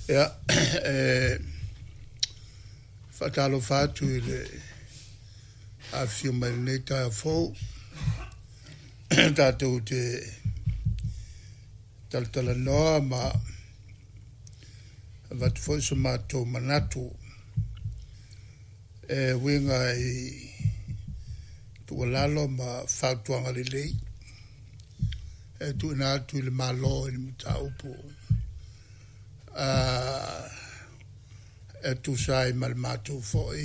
Ia, e faatalofa atu i le afifio mai i lenei taeao fou tatou te talatalanoa ma avatu foi so matou manatu e uiga i tuualalo ma fautuaga lelei e tuuina atu i le Malo i le mataupu e tusa ai ma le matou foi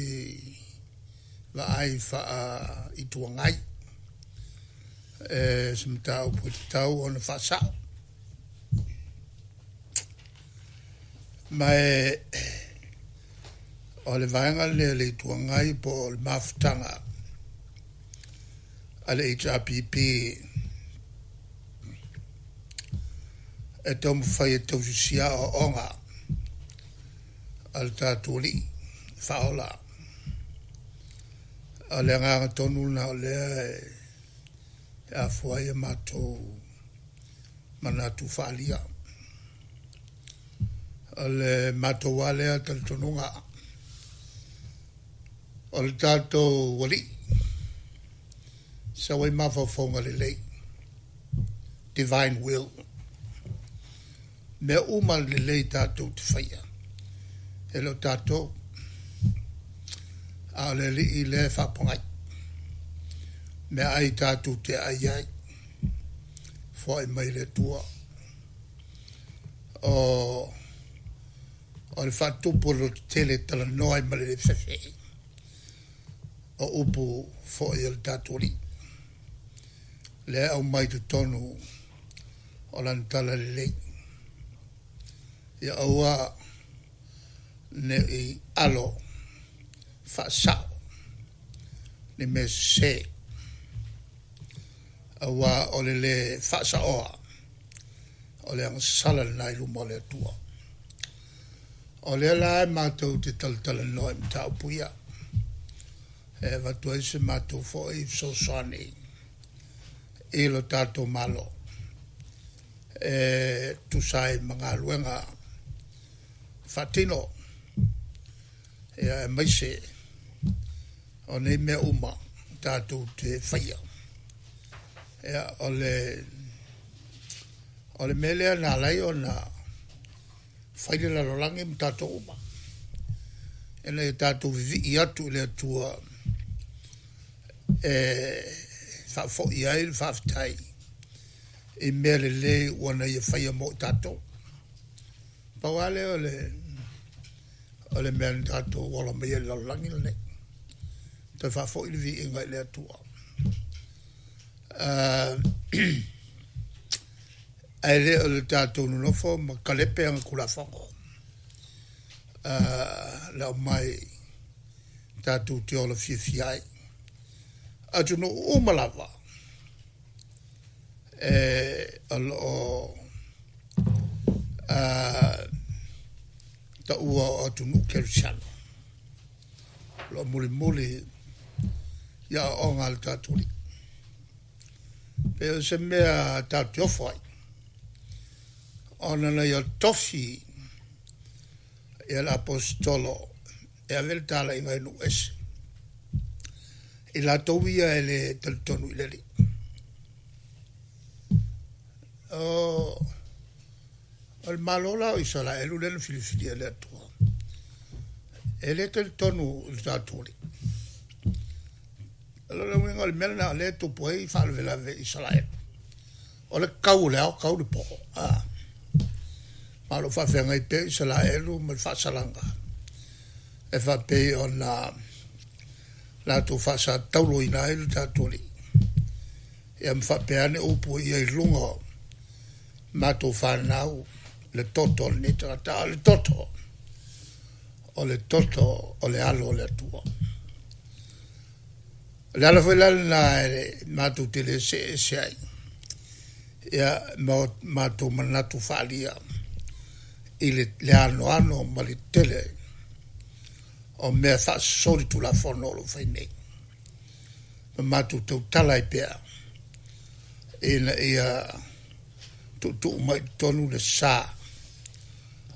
vaai faa-Itu Agai, o se mataupu e tatau ona faasao. Ma o le Vaega lenei a le Itu Agai po o le mafutaga a le HRPP e taumafai e tausisia aoaoga a le tatou Alii Faaola. O le agaga tonu lena o lea e afua ai a matou manatu faaalia. O le matou lava lea talitonuga, o le tatou Alii, e sau ai mafaufauga lelei, Divine Will. Mea uma lelei tatou te faia, e le o tatou, a o le Alii lea e faapogai. Meaai tatou te aai ai, foai mai le Atua. O le faatupu o le lototele e talanoa ai ma le le fefe, o upu foi a le tatou Alii, lea e aumai i totonu o Lana Talalelei. Ia aua ne i alo faasao ni mea sese, aua o le le faasaoa, o le agasala lena i luma o le Atua. O lea la matou te talatalanoa i mataupu ia, e avatu ai se matou foi fesoasoani i lo tatou Malo e tusa ai ma galuega faatino, aemaise o nei mea uma tatou te faia. Ia, o le mea lea na ala ai ona fai le lalolagi ma tatou uma, ina ia tatou vivii atu i le Atua e faafoi ai le faafetai i mea lelei ua na Ia faia mo i tatou. Pau lava lea o le mea na tatou ola mai ai i le lalolagi lenei, toe faafoi le viiga i le Atua. Ae le o le tatou nonofo ma kalepe ana Tulafono, le aumai tatou te ola fiafia ai. O atunuu uma lava o lo o taua o atunuu kerisiano, o lo o mulimuli i aoaoga a le tatou Alii. E pei o se mea tatou te ofo ai, ona na ia tofi le Aposetolo e ave le talaiga i nuu ese, i latou ia e le talitonu i le Alii. O le Malo la o Isaraelu lea na filifilia e le Atua, e le talitonu i le tatou Alii. O lona uiga o le mea lena o lea e tupu ai faalavelave i Isaraelu, o le tau o le ao tau le po, ma o lo o faafeagai pea Isaraelu ma le faasalaga e faapei ona latou faasatauloina ai le tatou Alii, ia ma faapea ane upu ia i luga o matou fanau le toto o lenei tagata. A o le toto, o le toto o le Alo o le Atua. O le ala foi la lena e matou te le see ese ai ma o matou manatu faaalia i le anoano ma le tele o mea faasolitulafono o lo o fai nei, ma matou tautala ai pea ina ia tuutuu mai i totonu le sa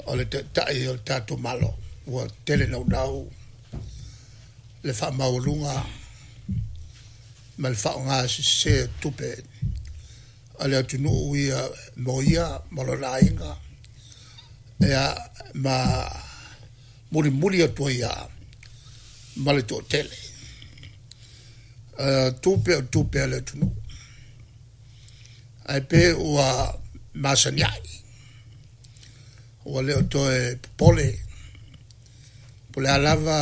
o le Taitai o le tatou Malo, ua tele naunau le faamaualuga ma le faaaoga sese o tupe a le atunuu ia mo ia ma lona aiga, ia ma mulimuli atu ai lava ma le toatele. O tupe o tupe a le atunuu, ae pei ua masani ai, ua le o toe popole po o le a lava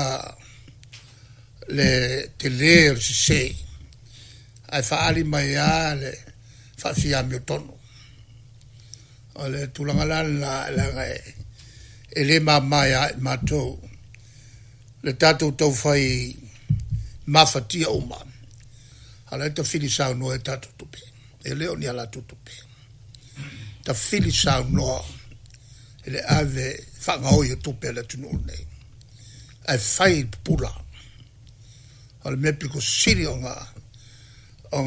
le tele o le sese, ae faaali mai lava le faafiamiotonu. O le tulaga la lena leaga e le mama ia i matou le tatou taufai mafatia uma, a o la e tafili saunoa i a tatou tupe, e le o ni a latou tupe. Tafili saunoa i le ave faagaoi o tupe a le atunuu lenei, ae fai le pupula. O le mea pito sili ona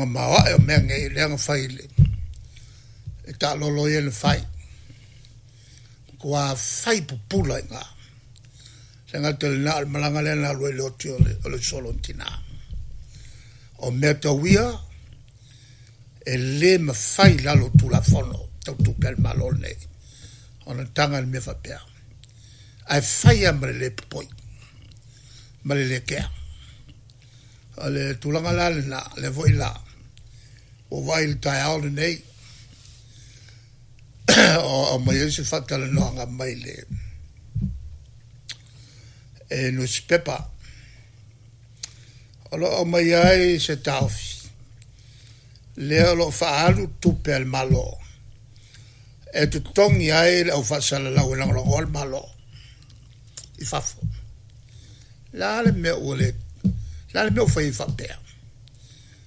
maoae o mea nei lea na fai i taalolo ia na fai, matua fai pupula i ina. E le gata i lena a o le malaga lea na alu ai i le oti o le uso a lona tina. O mea tau ia, e le mafai i lalo o Tulafono Tau Tupe a le Malo lenei ona taga le mea faapea, ae fai lava ma le le popoi ma le le kea. O le tulaga la lena, lea foi la ua ou vaai i le taeao lenei o aumai ai se faatalanoaga mai le nusipepa o lo o aumaia ai se taofi, lea o lo o faaalu tupe a le Malo e totogi ai le au faasalalau e lagolagoa le Malo i fafo. O le a le mea ua le, o le a le mea ua fai ai faapea?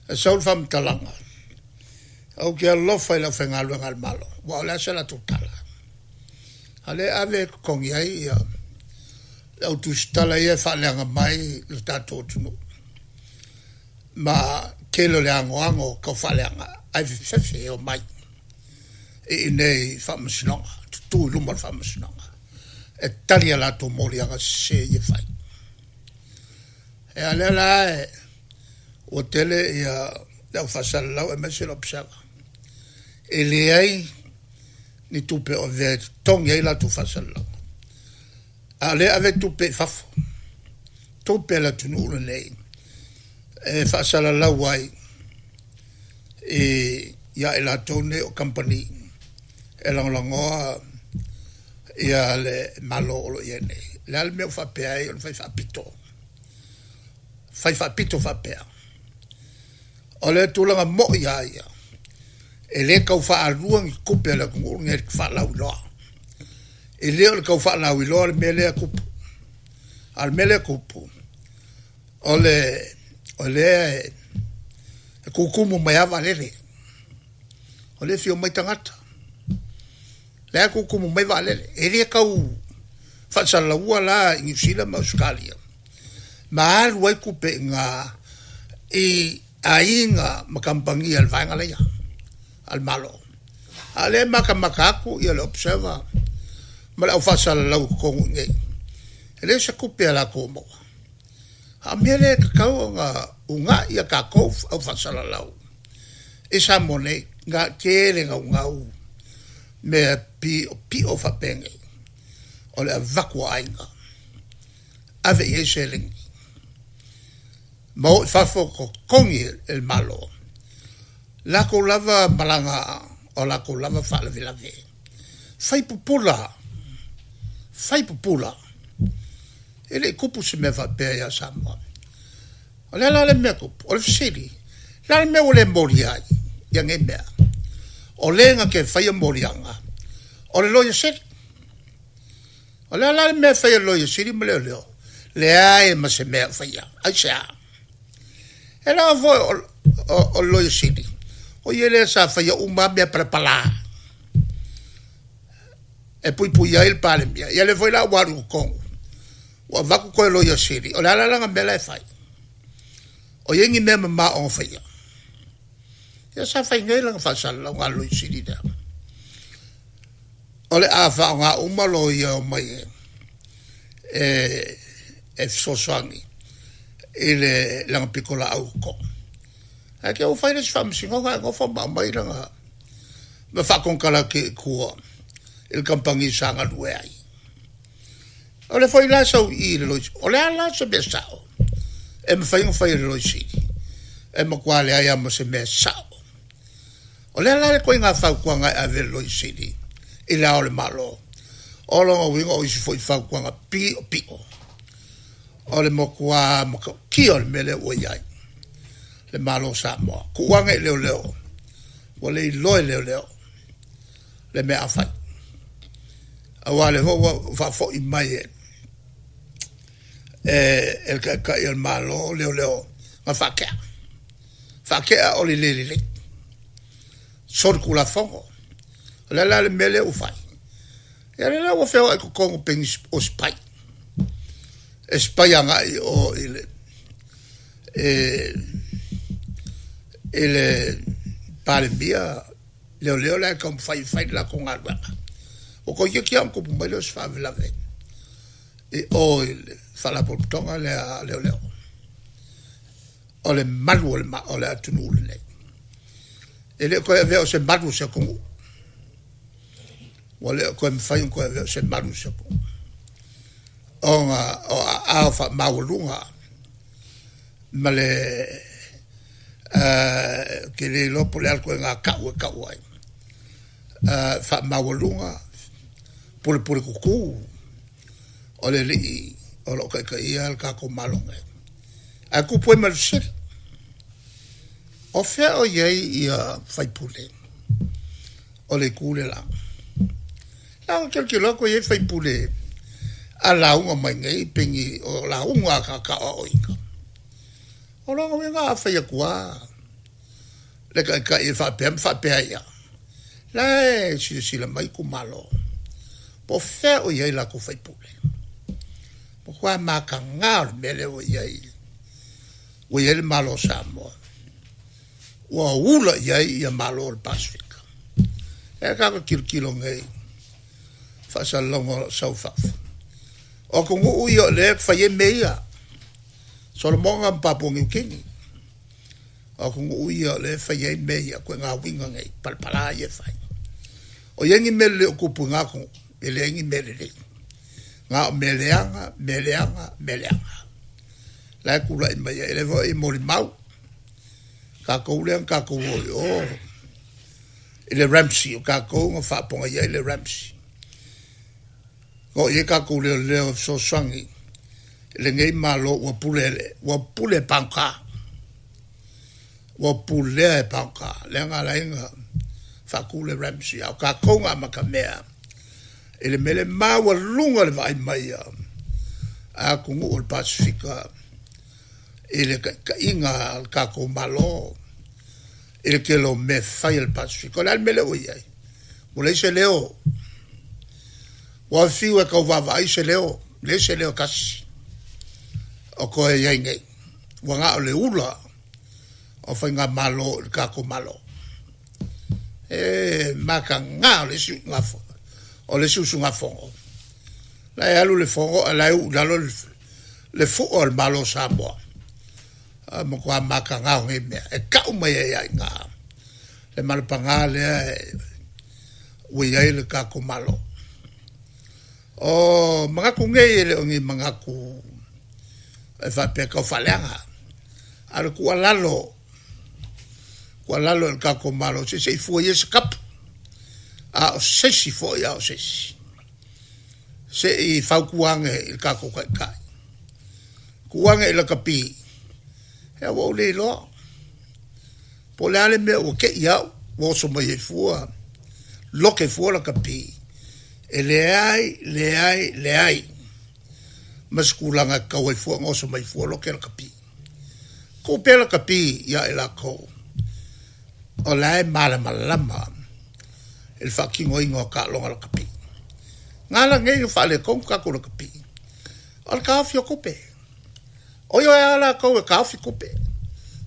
Ae sau le faamatalaga, ou te alofa i le aufaigaluega a le Malo, aua o le a se latou tala? A o lea e ave e totogi ai le au tusitala ia e faaleaga mai le tatou atunuu ma tele o le anoano tau faaleaga ae fefefe e omai i inei i faamasinoga, tutu i luma o le faamasinoga e tali a latou moliaga sese ia e fai. Ia o lea la ua tele le au faasalalau aemaise le Observer, e leai ni tupe o avea e totogi ai latou faasalalauga, a o lea e ave tupe i fafo, tupe a le atunuu lenei e faasalalau ai ia i latou nei o kamupani e lagolagoa le Malo o lo o i ai nei. O le a le mea ua faapea ai ona fai faapito, fai faapito faapea? O le tulaga moi lava ia, e le tau faalua ni tupe a le atunuu lenei i le faalauiloa. E le o le tau faalauiloa le mea lea e tupu, a o le mea lea e tupu, o lea e tutumu mai lava vaalele, o lea e fia omai tagata, la e tutumu mai vaalele. E le tau faasalalaua la i Niu Sila ma Ausetalia ma alu ai tupe i ina i aiga ma kamupani a le vaega lea a le Malo. A o lea e matamata atu le Observer ma le au faasalalau i totonu i inei, e leai se tupe a latou o maua. A o le mea lea e tatau ona uunai a tatou au faasalalau i Samoa nei, e tele naunau mea piopio faapenei, o le avatu o aiga ave i ai seleni ma o i fafo totogi e le Malo latou lava malaga o latou lava faalavelave. Fai pupula, fai pupula. E le i tupu se mea faapea ia Samoa. O le a la le mea e tupu? O le fesili, o le a le mea ua le molia ai ia nei mea? O le na te faia moliaga o le Loia Sili. O le a la le mea e fai e le Loia Sili ma Leoleo? Leai ma se mea o faia. Aisea? E leaga foi o le Loia Sili, o ia lea sa faia uma lava mea palapala e puipuia ai le Palemia. Ia lea foi la ua alu i totonu ua avatu toe Loia Sili. O le a la lana mea la e fai? O i ai ni mea mama o ona faia? Ia sa fai nei lana faasalalauga a le Loia Sili lea. O le a faaaoga uma loia e omai e e e fesoasoani i le lana pitolaau i totonu. Ae te i ua fai le isi faamasinoga ae nofo ma aumai lana ma faakonekarate i tua i le kamupani sa galue ai. O le foi la sau i i le Loia Sili, o le a la se mea sao e mafai ona fai e le Loia Sili? E matua leai lava ma se mea sao. O le a la le ituaiga fautuaga e ave e le Loia Sili i Le Ao o le Malo? O lona uiga o isi foi fautuaga piopio, o le matua matautia o le mea lea ua i ai le Malo o Samoa. Tuu ane i leoleo, ua le iloa e leoleo le mea a fai, aua o lea foi ua faafoi mai e le Taitai o le Malo leoleo na faatea, faatea o le le lelei, solitulafono. O le a la le mea lea ua fai? Ia o lea la ua feoai i totonu pei o ni spy, e spy agai i o i le Palemia leoleo la e taumafai e fai le latou galuega. Ua toeitiiti lava ona tupu mai lea o se faalavelave i o i le Faalapotopotoga lea a Leoleo. O le malu o le atunuu lenei, e le o toe avea o se malu o se atunuu, ua le o toe mafai ona toe avea o se malu o se atunuu, ona o aao faamaualuga ma le ou te le iloa po o le a le ituaiga tau e tau ai, faamaualuga, pulepule tutu o le alii o lo o taitaia le tatou Malo nei. Ae tupu ai ma le fesili, o fea o i ai sui usufono o le Itu le la? Na ou tilotilo atu e i ai sui usufono a lauga mai nei pei ni o lauga a tagata aoaoina. O lona uiga a fai atu lava le Taitai e faapea ma faapea ia, la e silasila mai itumalo, po o fea o i ai latou sui usufono. Matua mataga o le mea lea ua i ai, ua i ai le Malo o Samoa, ua ula i ai ia Malo o le Pasefika. Lea tatou te tilotilo nei i faasalalauga o lo o sau i fafo. O atunuu ia o lea e fai ai mea ia, Solomona ma Papua Niu Kini, o atunuu ia o lea e fai ai mea ia, ituaiga uiga nei palapala ia e fai. O i ai ni mea lelei o tupu i na atunuu? E leai ni mea lelei, na o mea leaga, mea leaga, mea leaga la e tulai mai ai. O lea foi e molimau tatou lea na tatou o i o i le RAMSI, o tatou na faapogai ai le RAMSI. Na o i ai tatou leoleo e fesoasoani i lenei Malo ua pule, ua pule e pagota, ua pulea e pagota, lea na ala ai ona faatu le RAMSI, a o tatou na amatamea i le mea lea, e maualuga le vaai mai a atunuu o le Pasefika i le taitaiga a le tatou Malo i le tele o mea e fai a le Pasefika. O le a le mea lea ua i ai? Ua leai se leo, ua fiu e tau vaavaai se leo, leai se leo e tasi o toe i ai nei, ua na o le ula o Faigamalo i le tatou Malo. E mataga o le isi usugafono, o le isi usugafono, la e alu le fono ae o la e uu i lalo le fua o le Malo o Samoa. O le matua mataga o nei mea, e tau mai ai lava i ina le mala paga lea ua i ai le tatou Malo. O manatu nei e le o ni manatu e faapea e tau faaleaga, a o le tuualalo, tuualalo i le tatou Malo, se se i fua ia se tapu, a o se isi foi a o se isi. Se i fautua ane i le tatou Taitai, tuu ane i lakapi, ia ua ou le iloa po o le a le mea ua te i au ua oso mai ai fua, lote fua lakapi. E leai, leai, leai ma se tulaga e tatau ai fua ona oso mai fua lote lakapi. Tuu pea lakapi ia i latou o la e malamalama i le faatinoina o taaloga lakapi. Na ala nei ona faaletonu tatou lakapi, o le taofi o tupe. O ioe lava latou e taofi tupe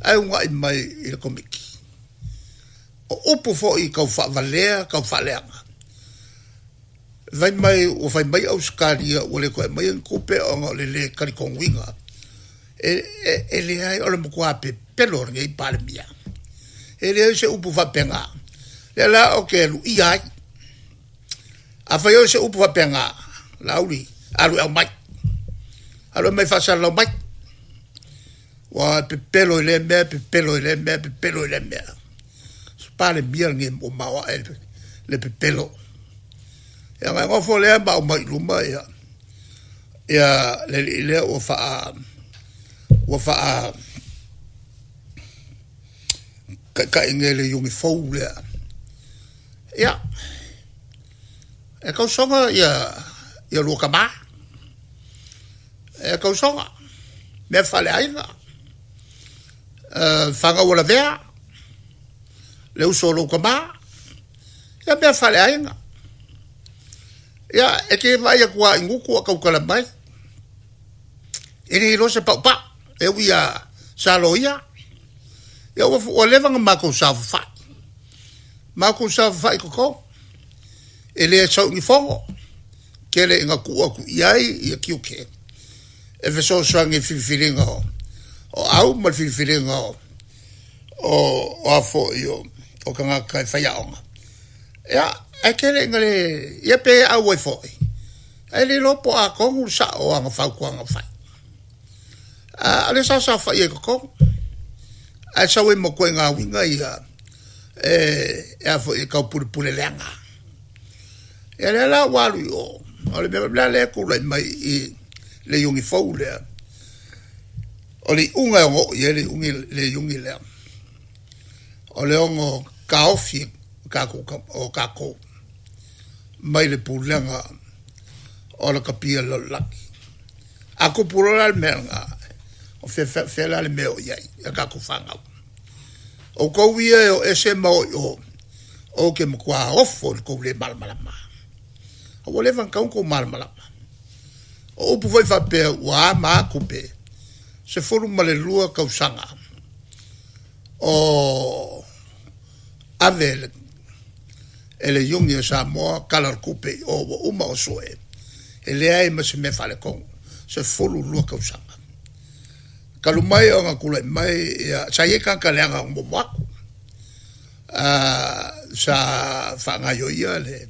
ae uunai mai i le Komiti. O upu foi tau faavalea, tau faaleaga. Fai mai ua fai mai Ausetalia ua le toe aumaia ni tupe ona o le lē talitonuina. E leai, o le matua pepelo o lenei Palemia. E leai se upu faapena. Lea la ou te luia ai. Afai o se upu faapena, Laauli, alu e aumai, alu e aumai e faasalalau mai. Ua pepelo i lea mea, pepelo i lea mea, pepelo i lea mea. O se Palemia lenei ua maoae le pepelo. Ia ona e nofo lea ma aumai i luma le alii lea ua faa taitai nei i le Iuni fou lea. Ia, e tausoga lua tama, e tausoga mea faaleaiga, fanau a Lavea, le uso a lou tama, ia mea faaleaiga. Ia, e te vaai atu lava i gutu a o tautala mai, e le iloa se paupau, e ui lava sa loia. Ia ua leva ona matou saofafai, matou saofafai i totonu, e le sau i ni fono, tele ina tuu atu i ai ia tiute e fesoasoani i le filifiliga o au ma le filifiliga o a foi o tagata e faiaoga. Ia, ae tele ina le, ia pe auai foi, ae le iloa po o a tonu le sao o ana fautuaga na fai. A o lea sa saofai ai i totonu, ae sau ai ma ituaiga uiga ia e taupulepule leaga. Ia lea la ua alu i o, o le mea foi la lea e tulai mai i i le Iuni fou lea, o le iuga e ono oo i ai le Iuni lea, o le ono taofi o tatou mai le pulega o lakapi a le lalolagi. A tupu loa la le mea lena, o fea la le mea e o i ai a tatou fanau? Outou ia e o ese ma o i o, ou te matua ofo i lo outou le malamalama. A ua leva ona tatau ona outou malamalama. O upu foi faapea ua a ma a tupe, 12 tausaga o ave e le Iuni a Samoa tala o le tupe i o ua uma ona sue, e leai ma se mea e faaletonu, 12 tausaga. Talu mai ona tulai mai ia, sa i ai tagata leaga na muamua atu, sa faagaioia le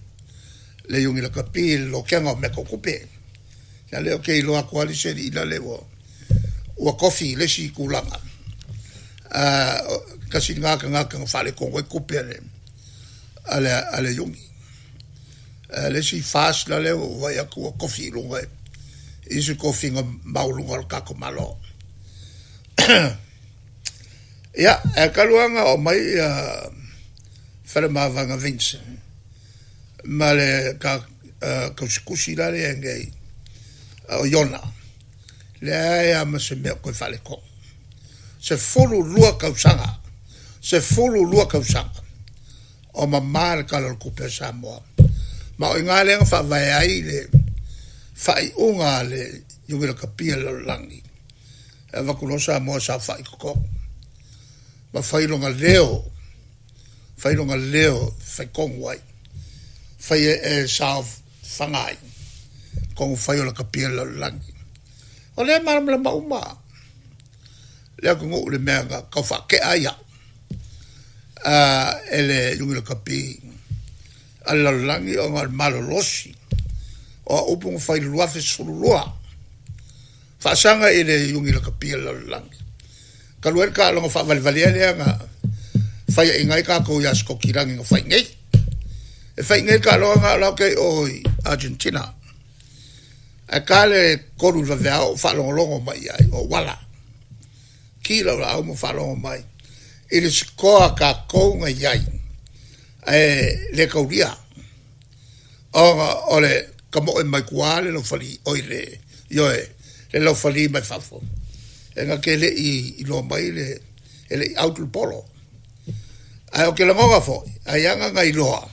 Iuni Lakapi i le lokega o mea tau tupe. Ia lea ou te iloa atu lava le isi alii lale ua tofi i le isi tulaga, tasi lena tagata na faaletonu ai tupe a le Iuni. A o le isi FAST la lea ua ou vaai atu ua tofi i luga i isi tofiga maualuga o le tatou Malo. Ia, ae talu lava ona oo mai ia Faleomavaega Vincent ma le tausitusi la lea e i ai nei o Iona, leai lava ma se mea o toe faaletonu. 12 tausaga, 12 tausaga o mama le Tala o le Tupe a Samoa, ma o i ina lea na faavae ai le faaiuga a le Iuni Lakapi a le Lalolagi, e avatu loa Samoa e saofai i totonu ma fai lona leo, fai lona leo e faitonu ai, fai e saofaga ai tonufai o lakapi a le lalolagi. O lea e malamalama uma le atunuu i le mea na tau faatea ai au e le Iuni Lakapi a le lalolagi ona o le malolosi o au upu na fai i le 2012, faasaga i le Iuni Lakapi a le lalolagi. Talu ai le taaloga faavalevalea lea na faiaina ai tatou ia Sikotilagi na fai i inei. E fai i inei le taaloga lena o la ou te i o i Argentina. Ae ta le 3 i le vaveao ou faalogologo mai i ai o ou ala, ki lau laau ma faalogo mai i le sikoa a tatou na i ai, ae le taulia ona o le tamoe mai tua le laufali, oi le, ioe, le laufali mai fafo, e na te le i iloa mai le, e le i out le polo. Ae ou te lagona foi, ai lava na iloa,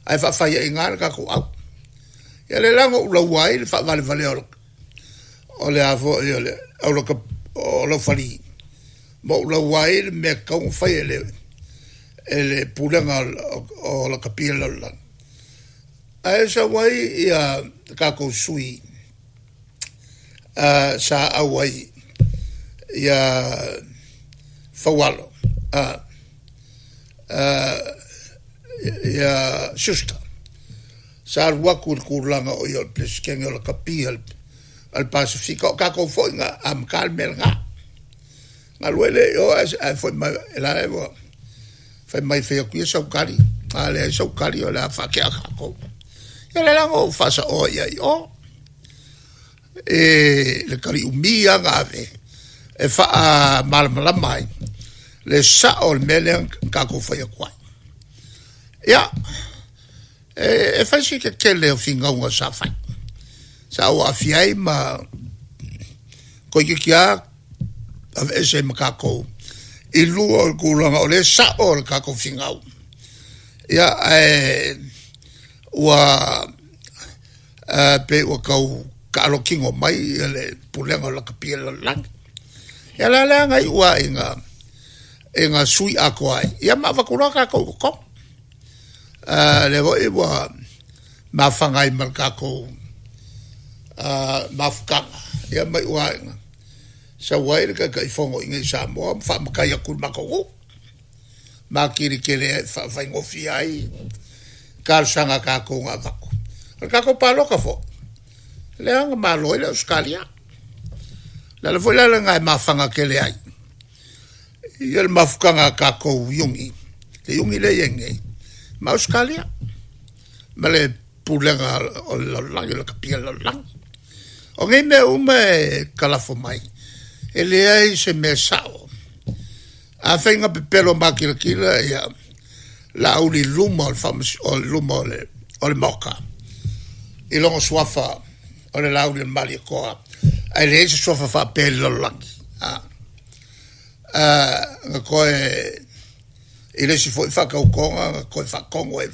ae faafaiaina lava le tatou au. Ia lea la na ou laua ai le faavalevalea o le a foi o le au laufali, ma ou laua ai le mea e tatau ona fai e le Pulega o Lakapi a le Lalolagi. Ae sau ai ia tatou sui sa auai ia Faualo ia Schuster, sa alu atu i le tulaga o ia o le Peresetene o Lakapi a le Pasefika, o tatou foi na amata le mea lena. Na alu ai lea i o ae foi mai, la ua fai mai e fai atu ia sau tali, a leai sau tali o le a faatea tatou. Ia o lea la na ou faasaoa i ai i o, i le tali umi lava na ave e faamalamalama ai le sao o le mea lea na tatou fai atu ai. Ia, e fai si tetele o finauga sa fai, sa ou aafia ai ma toeitiiti lava aveese ai ma tatou i luga o le tulaga o lea e sao le tatou finau, ia ae ua pei ua tau taalotino mai le Pulega o Lakapi a le Lalolagi. Ia o la la na iu lava ina sui atoa ai, ia ma avatu loa tatou i totonu. Lea foi ua mafaga ai ma le tatou mafutaga, ia ma iu lava ina sau ai le Taitaifono i inei i Samoa ma faamatai atu i le matou nuu, ma atili tele ai, faafaigofie ai talosaga a tatou na avatu. O le tatou palota foi, lea na malo ai le Ausetalia. O le ala foi la lena e mafaga tele ai ia le mafutaga a tatou Iuni, le Iuni lea e i ai nei, ma Ausetalia, ma le Pulega o le Lalolagi, Lakapi a le Lalolagi. O nei mea uma e talafo mai, e leai se mea sao. Afai na pepelo matilatila ia Laauli i luma o le luma o le Maota i lona suafa o le Laaulialemalietoa, ae leai se suafa faapea i le lalolagi. Na toe, i le isi foi faatautoga na toe faatonu ai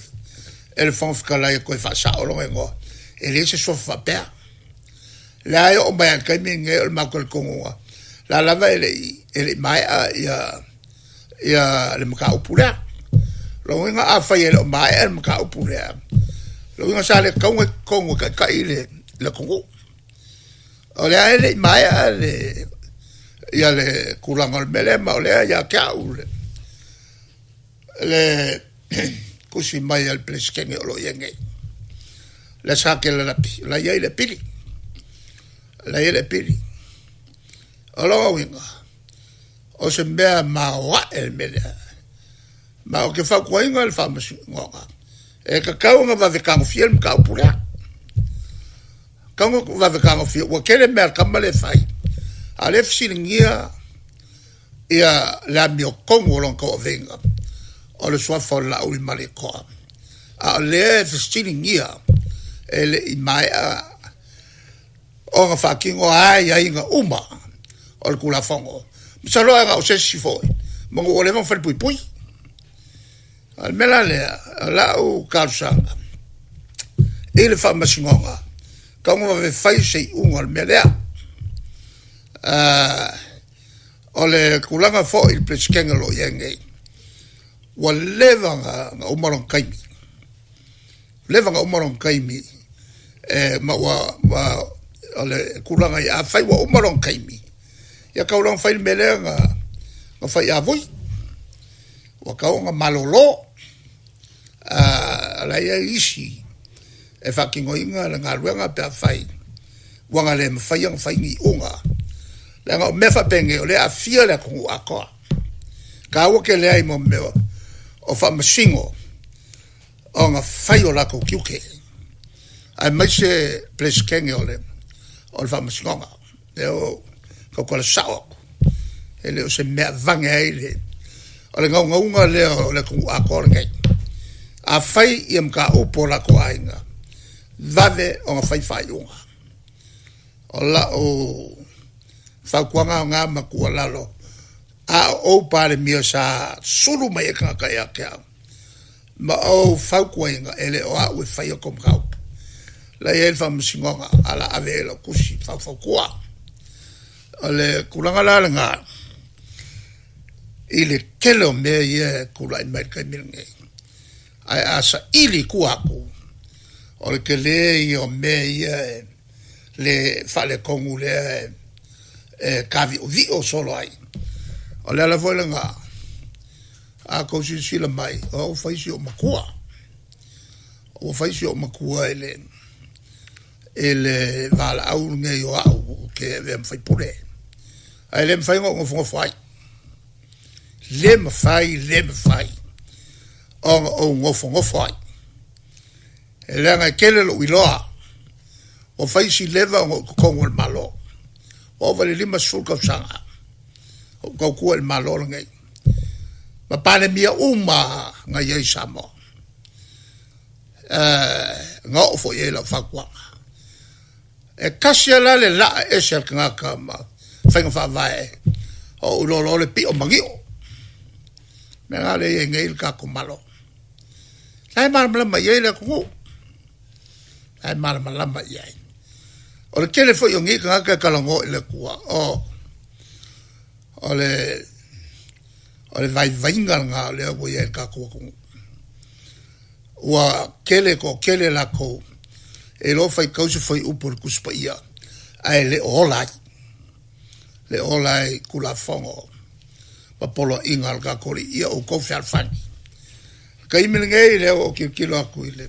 e le Fofoga Fetalai e toe faasao lona igoa, e leai se suafa faapea. O lea e oo mai lava i le taimi lenei o le matou talitonuga, o la lava e le i maea ia le mataupu lea. O lona uiga afai e le o maea le mataupu lea, o lona uiga sa le tatau ona i totonu e taitai le atunuu. O lea e le i maea le tulaga o le mea lea, ma o lea e ia te au le tusi mai a le Peresetene o lo o i ai nei, lea sa telalapi, o la e i ai le apili, o la e i ai le apili. O lona uiga, o se mea maoae le mea lea, ma ou te fautuaina le Faamasinoga, e tatau ona vave tagofia le mataupu lea, e tatau ona vave tagofia ua tele mea a le tama lea e fai, a o lea e fesiligia ia le amiotonu o lona tauaveina o le suafa o le Laaulialemalietoa, a o lea e fesiligia e le i maea ona faatino aiaiga uma o le Tulafono. Masalo ana o se isi foi, meamanu ua leva ona falepuipui. O le mea la lea, o lau talosaga i le Faamasinoga, e tatau ona vave fai se iuga o le mea lea. O le tulaga foi i le Peresetene o lo o i ai nei, ua leva ona uma lona taimi, leva ona uma lona taimi ma ua o le tulaga ia afai ua uma lona taimi, ia tau loa ona fai le mea lea na fai ia Vui, ua tatau ona malolo. O la e i ai isi e faatinoina le galuega pe afai ua na le mafaia ona fai ni iuga, leaga o mea faapenei o lea e aafia le atunuu atoa. E taua tele ai mo mea o Faamasino ona fai o latou tiute, aemaise Peresetene o le Faamasinoga. O lea ua ou tautala sao atu, e le o se mea e aveane ai le, o le naunauga lea o le atunuu atoa lenei. A fai ia mataupu a o latou aiga, vave ona fai faaiuga. O lau fautuaga lena ma tuualalo, a o ou Palemia sa sulu mai ai tagata ia te au ma ou fautuaina, e le o au e faia tou mataupu, o la e i ai le Faamasinoga ae o le a ave i ai lau tusi faufautua. O le tulaga la lena i le tele o mea ia e tulai mai i le taimi lenei, ae a saili i tua atu, O le tele ia o mea ia e le faaletonu lea e e taviovio solo ai. O le ala foi lena, a tou silasila mai, o au ua fai si ou matua. Ua fai si ou matua i le i le valaau lenei o au ou te avea ma faipule. Ae le mafai ona ou nofonofo ai. Le mafai, le mafai ona ou nofonofo ai. E leaga e tele lou iloa, ua fai si leva ona ou i totonu o le Malo. Ua ova i le 50 tausaga o ou tautua i le Malo lenei, ma Palemia uma lava na i ai i Samoa. Na oo foi i ai lau fautuaga. E tasi lava la le laa ese a le tagata ma faiga faavae, o ou iloa loa le pio manio. O le mea lena lea e i ai nei le tatou Malo. O la e malamalama i ai le atunuu, o la e malamalama i ai. O le tele foi o nei tagata e talanoa i le Atua, oh, o le o le vaivaiga lena o lea ua i ai le tatou atunuu. Ua tele toatele latou e iloa faitau se fuaiupu o le Tusi Paia ae le o ola ai, le o ola ai i Tulafono ma poloaiga a le tatou Alii. Ia outou fealofani. O le taimi lenei lea ua ou tilotilo atu i le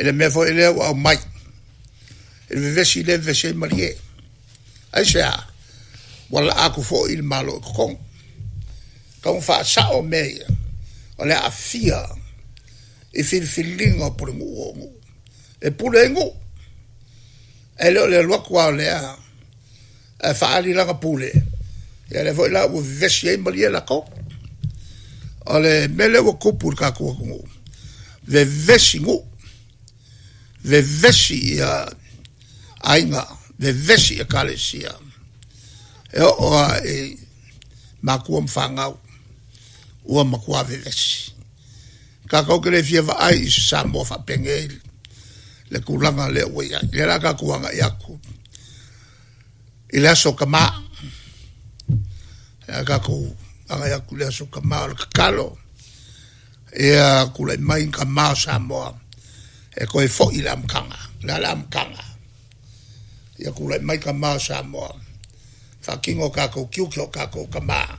i le mea foi lea ua aumai i le vevesi lea e vevesi ai Malie. Aisea? Ua laa atu foi le Malo i totonu. E tatau ona faasao mea ia, o le aafia i filifiliga o pulenuu o nuu e pule ai nuu. Ae le o le alu atu lava o lea ae faaali lana pule, ia lea foi la ua vevesi ai malie latou. O le mea lea ua tupu i le tatou atunuu, vevesi nuu, vevesi ia aiga, vevesi ekalesia, e oo lava i matua ma fanau ua matua vevesi. Tatou te le fia vaai i se Samoa faapenei le tulaga lea ua i ai. O lea o le a tatou agai atu i le aso tama, o le a tatou agai atu i le aso tama. O le tatalo, ia tulai mai ni tama o Samoa e toe foi i le amataga. O le a le amataga? Ia tulai mai tama o Samoa, faatino o tatou tiute o tatou o tama,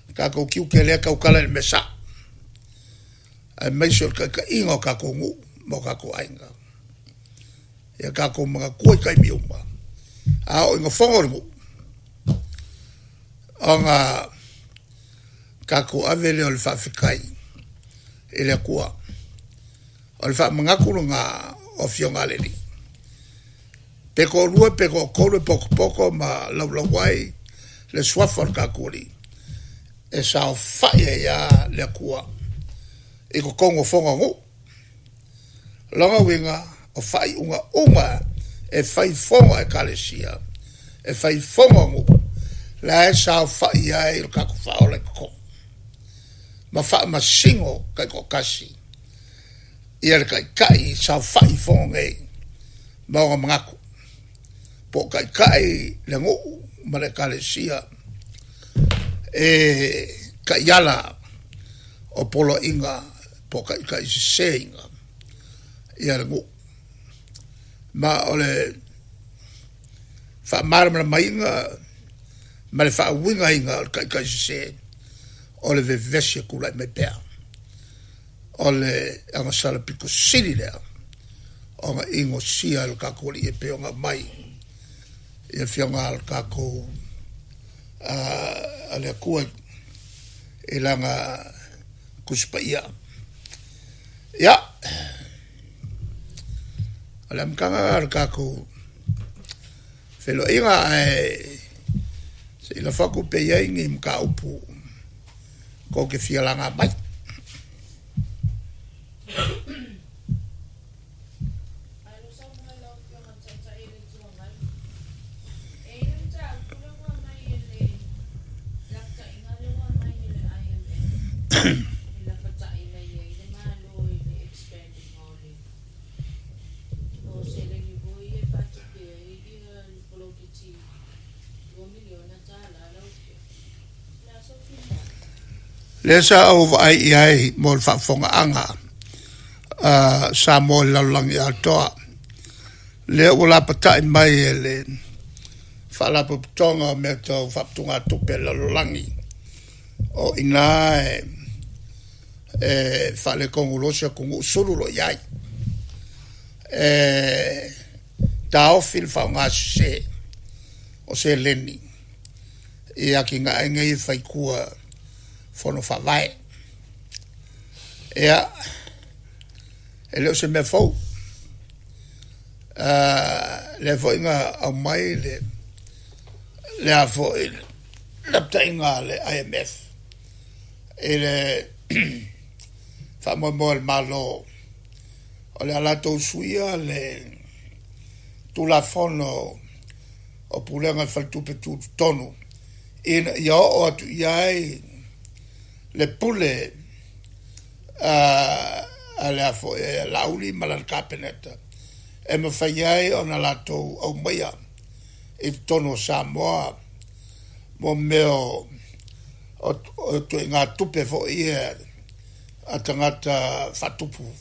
o tatou tiute lea e tautala i le mea sao, aemaise o le taitaiga o tatou nuu ma o tatou aiga. Ia tatou manatua i taimi uma, a oo ina fono le nuu, ona tatou ave lea o le faafetai i le Atua. O le faamanatu lena o Afioga a le Alii. Pe toalua pe toatolu e potopoto ma laulau ai le Suafa o le tatou Alii, e saofai ai lava le Atua i totonu o fono a nuu. O lona uiga, o faaiuga uma e fai i fono a Ekalesia, e fai i fono a nuu, la e saofai ai lo tatou Faaola i totonu ma faamasino taitoatasi ia le Taitai e saofai i fono nei ma ona manatu, po o taitai le nuu ma le Ekalesia e taiala o poloaiga po o taitai seseina ia le nuu. Ma o le faamalamalamaina ma le faauigaina o le taitai sese, o le vevesi e tulai mai pea. O le agasala pito sili lea ona inosia e lo tatou Alii e pei ona aumai i Afioga a le tatou a le Atua i Lana Tusi Paia. Ia, o le amataga lena o le tatou feiloaiga, ae se i lafo atu pe i ai ni mataupu tou te fia laga mai. Lea sa ou vaai i ai mo le faafofogaaga Samoa i le lalolagi atoa. Lea ua lapatai mai e le Faalapotopotoga o Mea Tau Faaputugatupe a le Lalolagi, o i ina e faaletonu loa se atunuu sulu loa i ai. E taofi le faaaoga sese o seleni i atinae nei e fai i tua i Fono Faavae. Ia, e le o se mea fou, lea foi na aumai le lapataiga a le IMF i le faamoemoe o le Malo o le a latou suia le Tulafono o Pulega o Faletupe Tutotonu ina ia oo atu i ai le pule a Laauli ma lana Kapeneta e mafai ai ona latou aumaia i totonu o Samoa mo mea o ituaiga tupe foi ia a tagata faatupu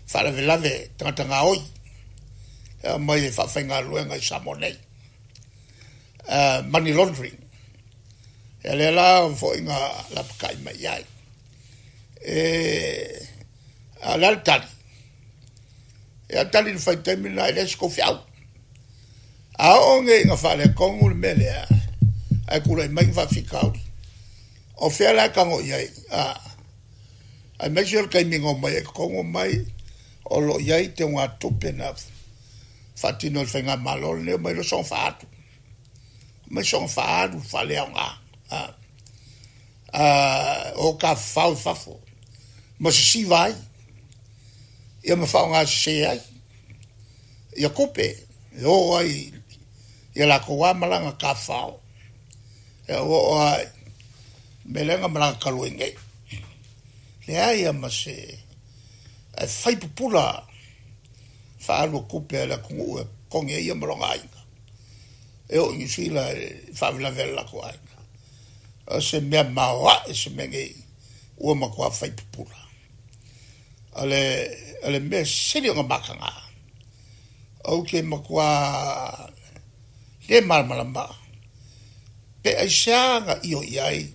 faalavelave, tagata gaoi e aumai e faafaigaluega i Samoa nei, money laundering. Ia lea la foi na lapatai mai i ai. A o le a le tali? Ia o le tali na fai i le taimi lena, e leai se tou feau. A oo nei ina faaletonu le mea lea ae tulai mai ni faafitauli, o fea la e tago i ai? Aemaise o le taimi na omai ai i totonu, omai o lo o i ai teugatupe na faatino e le Faigamalo lenei, omai loa soona faaalu, omai soona faaalu faaleaoga, o tafafao i fafo ma sisiva ai, ia ma faaaoga sese ai ia tupe e o ai i a latou lava malaga tafafao. Ia ua oo lava i le mea lea na malaga talu ai nei, leai lava ma se, ae fai pupula faaalu o tupe a le atunuu e totogi ai ia ma lona aiga e o i Niu Sila i faalavelave a le latou aiga. O se mea maoae se mea nei ua matua fai pupula. O le mea sili ona mataga, ou te matua le malamalama pe aisea na io i ai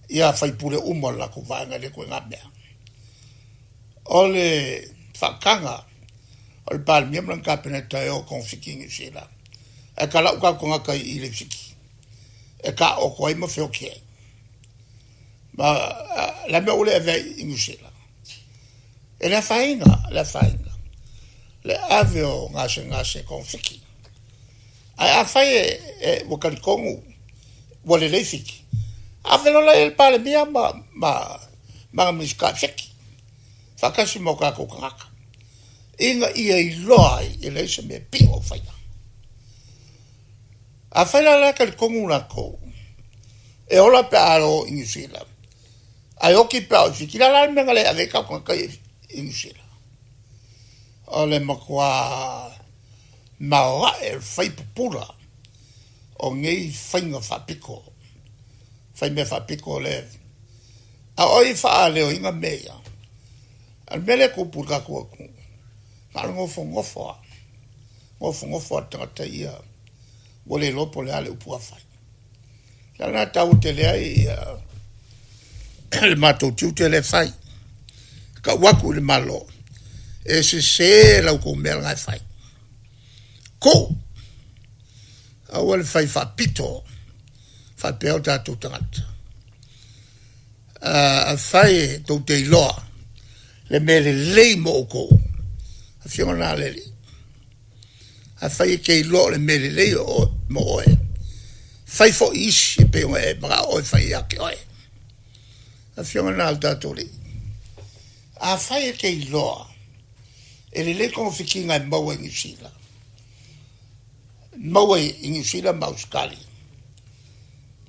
ia sui usufono uma o le latou vaega i lea ituaiga mea. O le faataga o le Palemia ma lana Kapeneta e o e togafiti i Niu Sila, ae talau o tatou tagata i i Fiti e taooto ai ma feoti ai. Ma o le a le mea ua le avea ai i Niu Sila? E le afaina, le afaina le ave o gasegase e togafiti. Ae afai ua talitonu ua lelei Fiti, ave loa la i ai le Palemia ma ana Minisita i Fiti faatasi ma o tatou tagata, ina ia iloa ai e leai se mea pio o faia. Afai la o la e talitonu latou e ola pe a o i Niu Sila, ae oti pe a o i Fiti, o le a la le mea na le ave ai tatou tagata ia i Niu Sila? O le matua maoae o le fai pupula o nei faiga faapito, fai mea faapito lea. A o ai e faaleoina mea ia? A o le mea lea e tupu i le tatou atunuu, na o le nofonofo lava, nofonofo lava o le tagata ia ua le iloa po o le a le upu a fai. O le ala lena e taua tele ai le matou tiute lea e fai, e tau atu i le Malo, e sese la outou mea lena e fai. Tuu, aua le fai faapito faapea o tatou tagata. Afai tou te iloa le mea lelei mo outou, afioga lena a le Alii. Afai e te iloa o le mea lelei mo oe, fai foi i isi e pei ona e manao oe e fai ia te oe. Afioga lena a lo tatou Alii. Afai e te iloa e lelei togafitiga e maua i Niu Sila, maua i Niu Sila ma Ausetalia,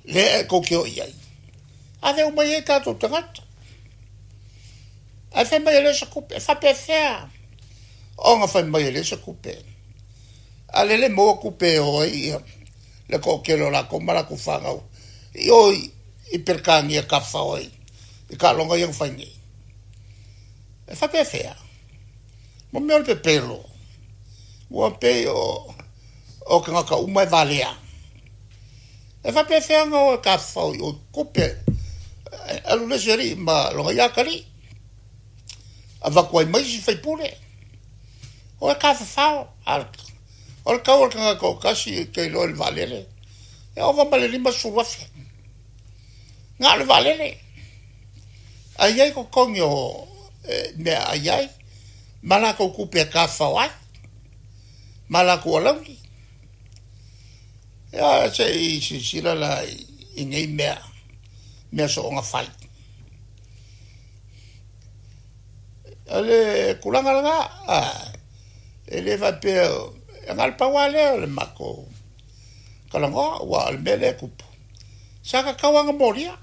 lea e tou te o i ai, ave uma i ai tatou tagata. Ae fai mai e leai se tupe, e faapefea ona fai mai e leai se tupe? A o lea e le maua tupe e o ai ia le toatele o latou ma latou fanau i o i Peretania e tafafao ai i taaloga ia na fai nei. E faapefea? Mo mea o le pepelo, ua pei o o tagata uma e valea. E faapefea ona o e tafafao i o i tupe alu le isi alii ma lona ia atalii, avatu ai ma isi faipule. O e tafafao, a o le tau o le tagata o tasi e te iloa i le vaalele, e ova ma le 50,000. Na o le vaalele. Ae i ai totogi o mea ai ai, ma latou tupe e tafafao ai, ma latou alauni. Ia se i silasila la i nei mea, mea soona fai. O le tulaga lena, e le faapea, e na o le pau lava lea o le matou talanoa, aua o le mea lea e tupu, sa tatau lava ona molia.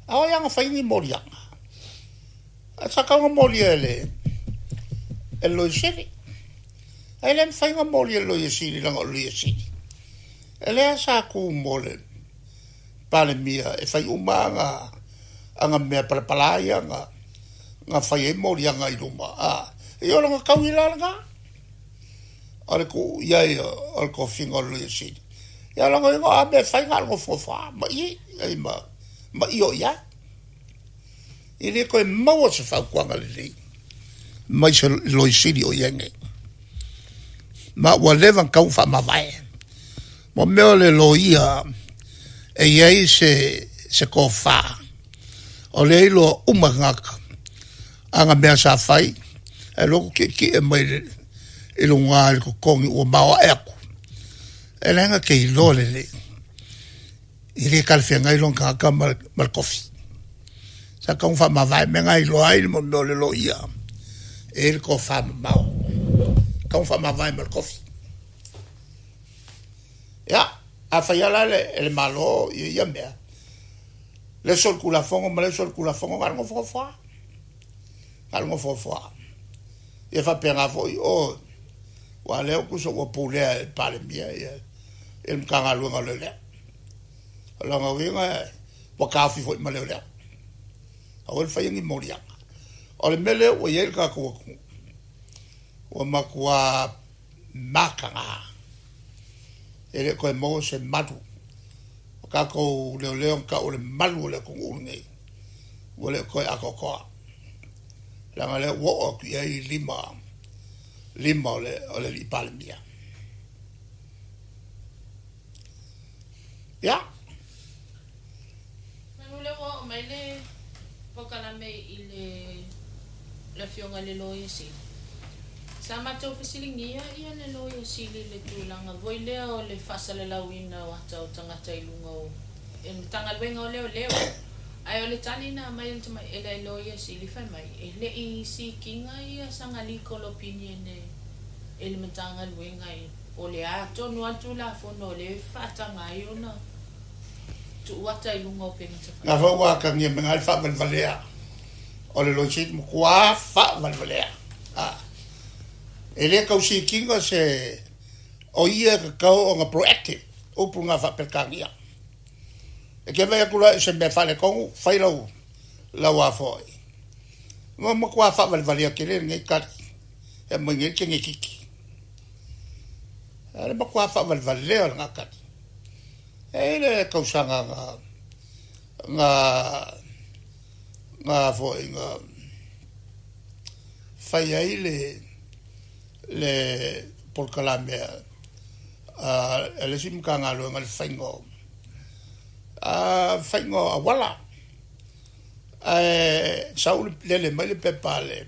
A o ai a na fai ni moliaga? Ae sa tatau ona molia e le Loia Sili. Ae le mafai ona molia e le Loia Sili leaga o le Loia Sili, lea sa tu mo le Palemia e fai uma ana mea palapala ia na fai ai moliaga i luma. Ia o lona taui la lena, o le tuu i ai o le tofiga o le Loia Sili. Ia o lona uiga o a mea e fai na o le nofonofo lava ma i, ma io i ai. E le toe maua se fautuaga lelei mai se Loia Sili o i ai nei. Ma ua leva ona tatau ona faamavae. Mo mea o le loia e i ai se tofa, o lea e iloa uma e tagata ana mea sa fai, ae alu atu tietie mai i luga i le totogi ua maoae atu, e leaga te iloa lelei, e le talafeagai lona tagata ma le tofi. Sa tatau ona faamavae mea na e iloa ai le mea o le loia, e i ai le tofa mamao, e tatau ona faamavae ma le tofi. Ia, a fai lava la e le Malo ia mea, le solitulafono ma le solitulafono, na o le nofonofo lava, na o le nofonofo lava. Ia faapena foi o, aua o lea tusa ua pulea e le Palemia ia le Matagaluega o Leoleo. O lona uiga ua taofi foi ma leoleo. Aua le faia ni moliaga. O le mea lea ua i ai le tatou atunuu, ua matua mataga, e le o toe maua se malu. O tatou leoleo na tau o le malu o le atunuu lenei, ua le o toe atoatoa, leaga o lea ua oo atu i ai lima o le alii Palemia. Ia. Manu lea ua oo mai le polokalame i le le Afioga i le Loia Sili. Sa matou fesiligia ia le Loia Sili i le tulaga voi lea o le faasalalauina o ata o tagata i luga o le Matagaluega o Leoleo. Ae o le tali na aumai e le Loia Sili fai mai e le i seek ina ia sana legal opinion e le Matagaluega po o le a tonu lava le Tulafono o lea e faataga ai ona tuu ata i luga o upega tafailagi. Na foi ua atagia mai le faavalevalea o le Loia Sili, matua faavalevalea. E le tau seek ina se o ia e tatau ona proactive, upu na faa-Peretania. E te vaai atu loa i se mea faaletonu, fai lau a foi. Ua matua faavalevalea tele lenei tali, e aumai nei le tenekiti. A le matua faavalevalea o lena tali. E i ai le tausaga na foi na fai ai le polokalame a le isi Matagaluega i le faiga o auala. Ae sau lele mai le pepa a le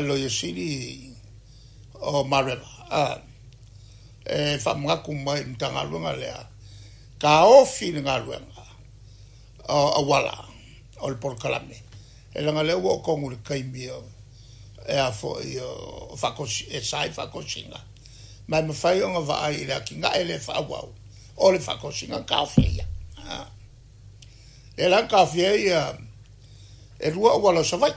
Loia Sili o Mareva e faamanatu mai i le Matagaluega lea, taofi le galuega o auala o le polokalame, e leaga o lea ua oo tonu i le taimi e a foi o e sa ai faatosina, ma e mafai ona vaai i le atinae lea faaauau o le faatosina na taofi ai ia. Lea la na taofia ai ia e 2 auala o Savaii,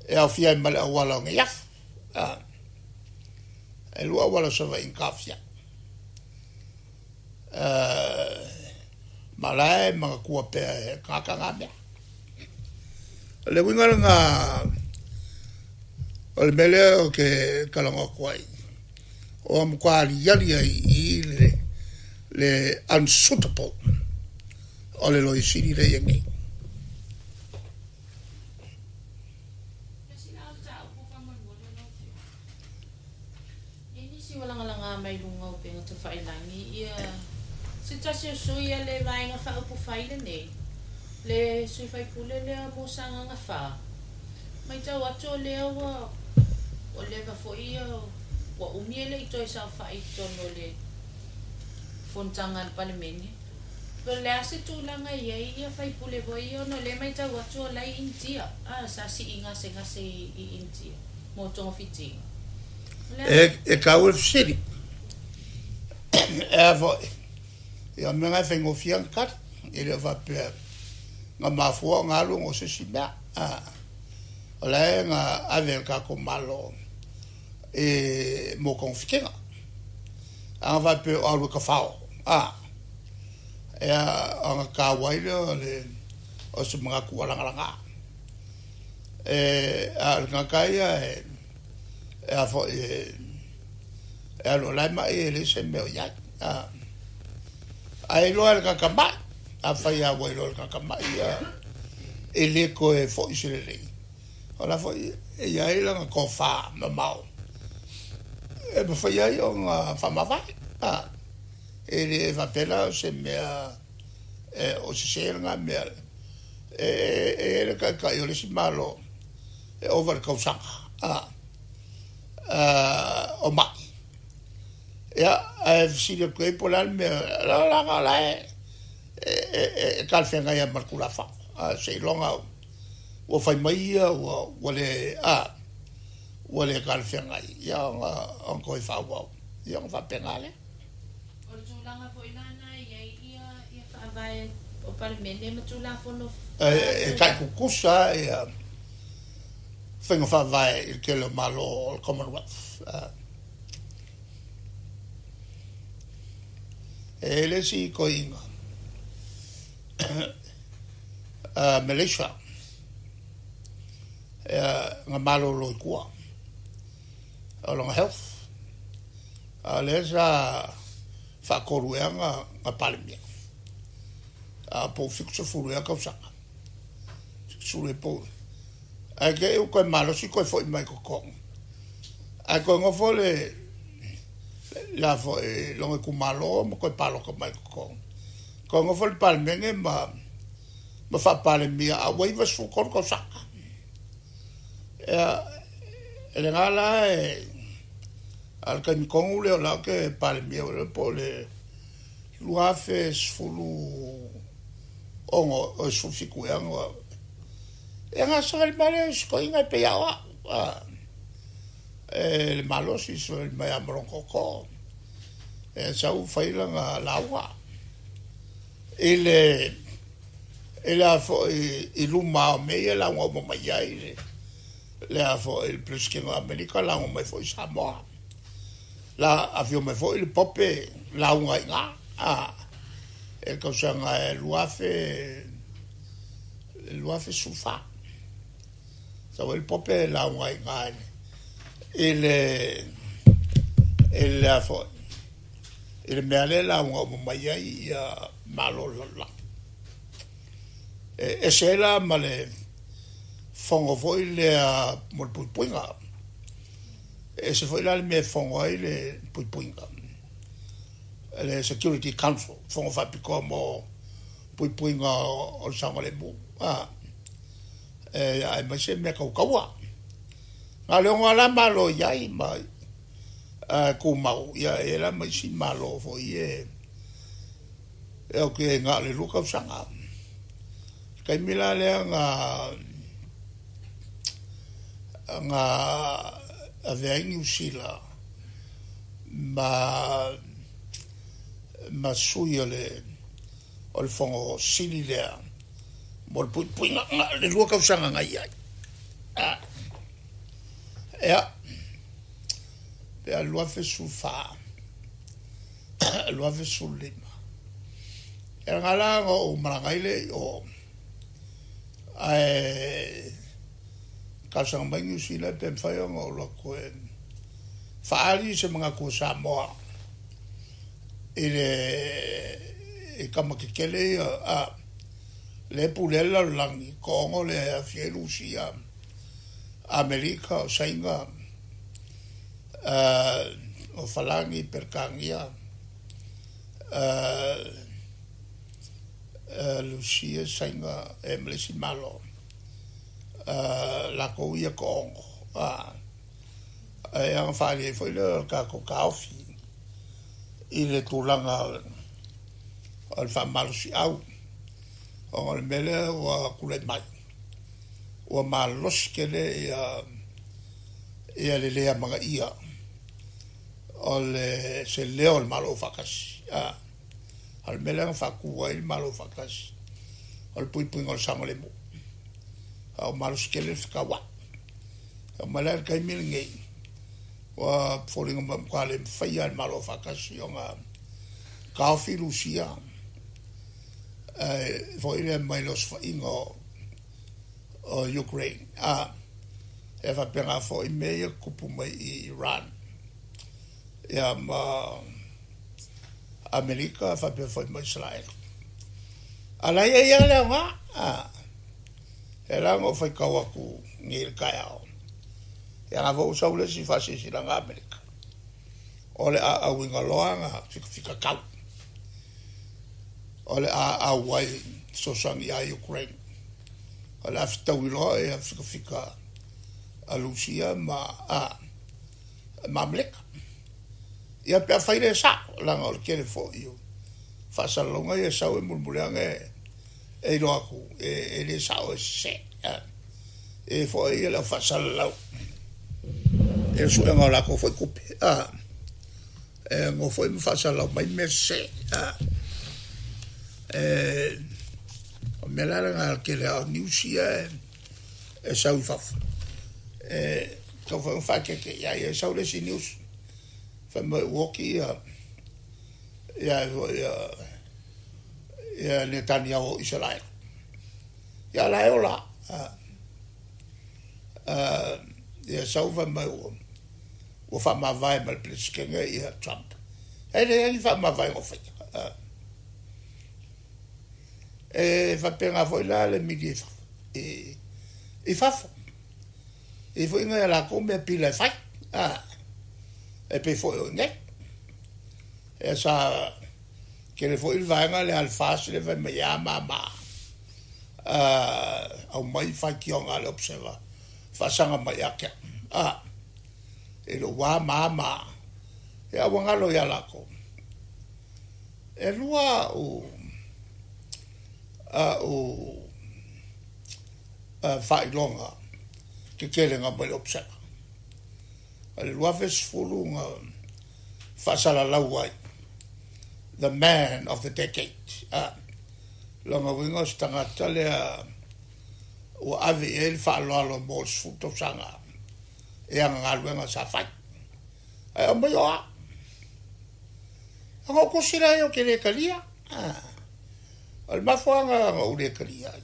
e aofia ai ma le auala o Neiafu. E 2 auala o Savaii na taofia. Ma o la e manatua pea e tagata na mea. Le uiga lena o le mea lea ou te talanoa atu ai, ua matua aliali ai i i le unsuitable o le Loia Sili lea e i ai nei. Le sila o le mataupu faamolemole lau Afioga. E i ai nisi ua lagalaga mai luga o upega tafailagi ia se tasi o sui a le Vaega Faaupufai lenei, le sui faipule lea mo Sagaga 4, matau atu o lea ua ua leva foi ia ua umi e le i toe saofai i totonu o le fonotaga a le Palemene. Po o le a se tulaga e i ai ia faipule foi ia ona o lea e matau atu o la e i Initia, a, sa sii gasegase i Initia mo togafitiga. O le a E, e taua le fesili. E a foi, ia o mea na e faigofie ona tali. E le o faapea na mafua ona alu ona o se isi mea. A, o la e na ave e le tatou Malo e mo togafitiga. A na faapea o alu e tafao, a, ia ona taua ai lea o le o se manatu ua lagalaga. E, a o le tagata ia e, e a foi e, e alu o la e mai e leai se mea o i ai. A, ae iloa e le tagata mai, afai lava ua iloa e le tagata mai ia e le toe foi se lelei, o la foi e i ai lana tofa mamao e mafai ai ona faamavae. A, e le faapea la o se mea e, o sesē lena mea. E, e i ai le taitai o le isi Malo e ova i le tausaga a, o mai. Ia, ae fesili atu ai po o le a le mea, leaga o la e, e, e, e talafeagai lava ma le Tulafono. A, seiloga ua fai mai ia ua, ua le, a, ua le talafeagai, ia ona, ona toe faaauau, ia ona faapena lea. O le tulaga foi la lena e i ai ia ia faavae o Palemene ma Tulafono E, e tai tutusa ia faiga faavae i le tele o Malo o le Commonwealth. A. E le isi toeaina Malaysia ia na malolo i tua o lona health, a o lea sa faatolu ea na, na Palemia, a po o 70 ea tausaga, 70 ea po ae te i ua toe malosi toe foi mai i totonu, ae toe nofo le la foi lona itumalo ma toe palota mai i totonu, toe nofo le Palemene ma ma faapalemia a ua 93 tausaga. Ia, lena la e a o le taimi tonu lea o la ou te Palemia po o le 2016 o 17 ea na ia na savali mai lea o si toeaina e pei lava o au a, e le malosi savali mai lava ma lona tootoo e sau fai lana lauga i le i le a foi i luma o mea ia e lauga uma mai ai le le a foi le Peresetene o Amerika, lauga mai foi Samoa, la afio mai foi le Pope lauga i ina a e le tausaga e 2000 2014 sau ai le Pope lauga i ina i le i le a foi i le mea lea e lauga uma mai ai ia Malo o le lalolagi. E ese ai la ma le fono foi lea mo le puipuiga. E ese foi la le mea e fono ai le puipuiga, le Security Council, fono faapitoa mo puipuiga o le saogalemu. A, e aemaise mea tau taua. Na o le ono lava la Malo i ai ma tumau, ia e i ai la ma isi Malo foi e e o te na o le 2 tausaga. Le taimi la lea na na avea ai Niu Sila ma ma sui o le o le fono sili lea mo le puipuiga na o le 2 tausaga na i ai. A, ia, pe a 2014 2015 ia na la na ou malaga ai lea i o Ae talosaga mai Niu Sila pe mafai ona ou alu atu e faaali se manatu o Samoa i le i tama tetele ia lea e pulea le lalolagi toaono lea e aofia ai Lusia, Amerika, o Saina, o Falani, Peretania, Lusia, Saina ma le isi Malo, latou ia toaono, ae ona faaali ai foi lea o le tatou taofi i le tulaga o le faamalosiau, ona o le mea lea ua tulai mai, ua malosi tele ia le le amanaia o le se leo o le Malo Aufaatasi. A o le mea lea na faatu ai le Malo Aufaatasi, o le puipuiga o le saogalemu, a ua malosi tele le fetauai. E oo mai la i le taimi lenei, ua foliga mai ua matua le mafai lava e le Malo Aufaatasi ona taofi Lusia foi lea mai le osofaiga o Ukraine. E faapena foi mea ia tutupu mai i Iran ia ma Amerika faapea foi ma Isaraelu. A o la e i ai lava le aoga, e ala ona ou faitau atu nei i le taeao, ia o lena foi ua sau le isi faasilasilaga a Amerika, o le a auina loa ana fitafitatau, o le a auai fesoasoani ia Ukraine, o le a fetaui loa ia fikafika a Lusia ma Ameleka. Ia pe afai lea e sao, leaga o le tele foi o faasalalauga ia e sau e mulimuli ane e iloa atu e le sao e sese. E foi ia le au faasalalau i le suega o latou foi tupe, e nofo foi ma faasalalau mai mea sese. O le mea la lena o le tele lava o news ia e sau i fafo, e tatau foi ona faaeteete i ai. E sau le isi news fai mai ua oti ia Netaniahu o Isaraelu. Ia la e ola. Ia sau fai mai ua faamavae ma le Peresetene ia Trump. E leai ni faamavaega o faia. E faapena foi la le media i fafo. E i ai foi nai a latou mea pila e fai, e pei foi o i inei. E sa tele foi le vaega lea a le FAST lea fai mai e a ma aumai faitioga a le Observer faasaga mai ia te au. I lou a ma a ma a, ia ua galo ia latou. E lua au faailoga tetele na aumai e le Observer. O le 2010 na faasalalau ai, the man of the decade. Lona uiga o se tagata lea ua ave i ai le faaaloalo mo le 10 tausaga i ana galuega sa fai. Ae aumai o au. Ona ou tusi lea ou te le talia. O le mafuaaga na ou le talia ai,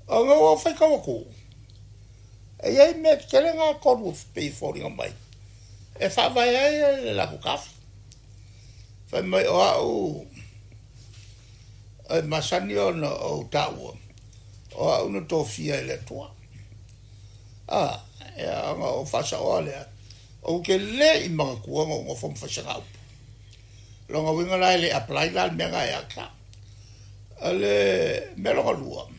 ona ua ou faitau atu, e i ai mea tetele na e tolu e pei e foliga mai e faavae ai le latou taofi. Fai mai o au e masani ona ou taua, o au na tofia e le Atua. Ia ona ou faasaoa lea, ou te le i manatua ona ou nofo ma fai sana upu. Lona uiga la e le apply la le mea lena ia te au. O le mea lona lua,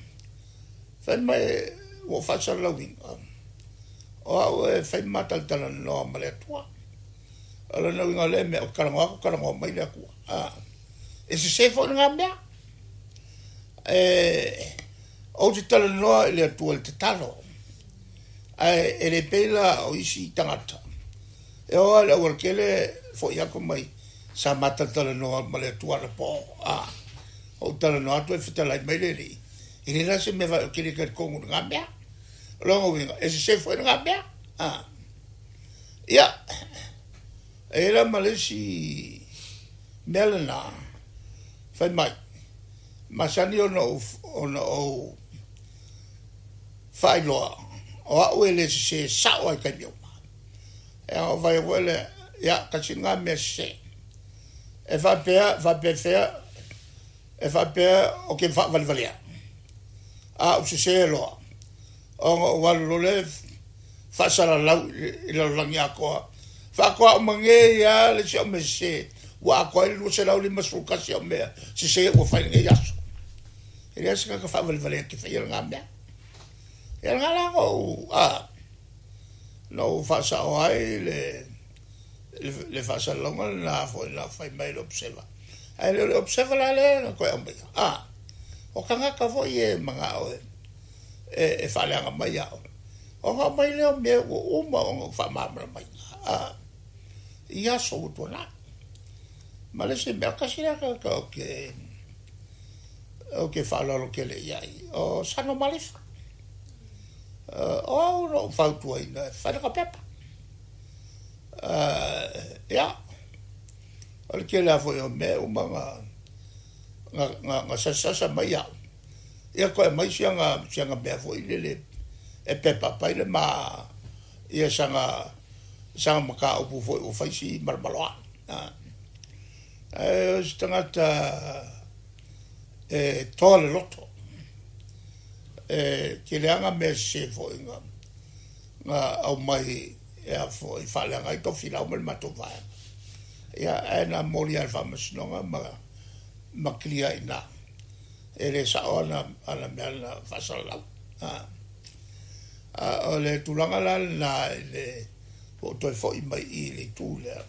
fai mai ua ou faasalalauina, o au e fai ma talatalanoa ma le Atua. O lona uiga o lea mea, ou te talanoa atu, talanoa mai le Atua. E sese foi lena mea. Ou te talanoa i le Atua i le tatalo, ae e le pei la o isi tagata, e oo lava i le aualatele foi atu mai sa ma talatalanoa ma le Atua anapo. Ou talanoa atu e fetalai mai le Alii, e leai la se mea ou te le talitonu i lena mea. O lona uiga, e sese foi lena mea. Ia, e i ai la ma le isi mea lena, fai mai, masani ona ou faailoa o a'u e lē sesē sa'o ai taimi uma. E o vai foi le ia tasi lena mea sesē e faapea faapefea e faapea o te faavalevalea a ou sesē loa ona ou alu loa lea faasalalau i le lalolagi atoa faatoa uma nei a le isi au mea sesē ua atoa ai le 251 au mea sesē ua fai i lenei aso. E leai se tagata faavalevalea e te faia lena mea. Ia lena la na ou na ou faasao ai le faasalalauga lena foi na fai mai le Observer. Ae le o le Observer la lea na toe aumaia, o tagata foi e manao e faaleaga mai au, ona aumai lea o mea ua uma ona ou faamalamalamaina i aso ua tuanai. Ma le isi mea, tasi lea tagata ou te faaaloalo tele i ai, o Sano Malifa. O au na ou fautuaina e fai lana pepa. Ia, o le tele lava foi o mea e uma na sasasa mai au, ia toe aumai siana mea foi lele e pepa ai le ma ia saga mataupu foi ua fai si malomaloa. Ae o se tagata e toa le loto, e tele lava na mea sese foi na aumai e a foi faaleaga ai Tofilau ma le matou vaega. Ia ae na momoli lava i le Faamasinoga ma clear ai i ina. E le sao ana mea na faasalalau. A o le tulaga la lena i le ua ou toe foi mai i i le itu lea,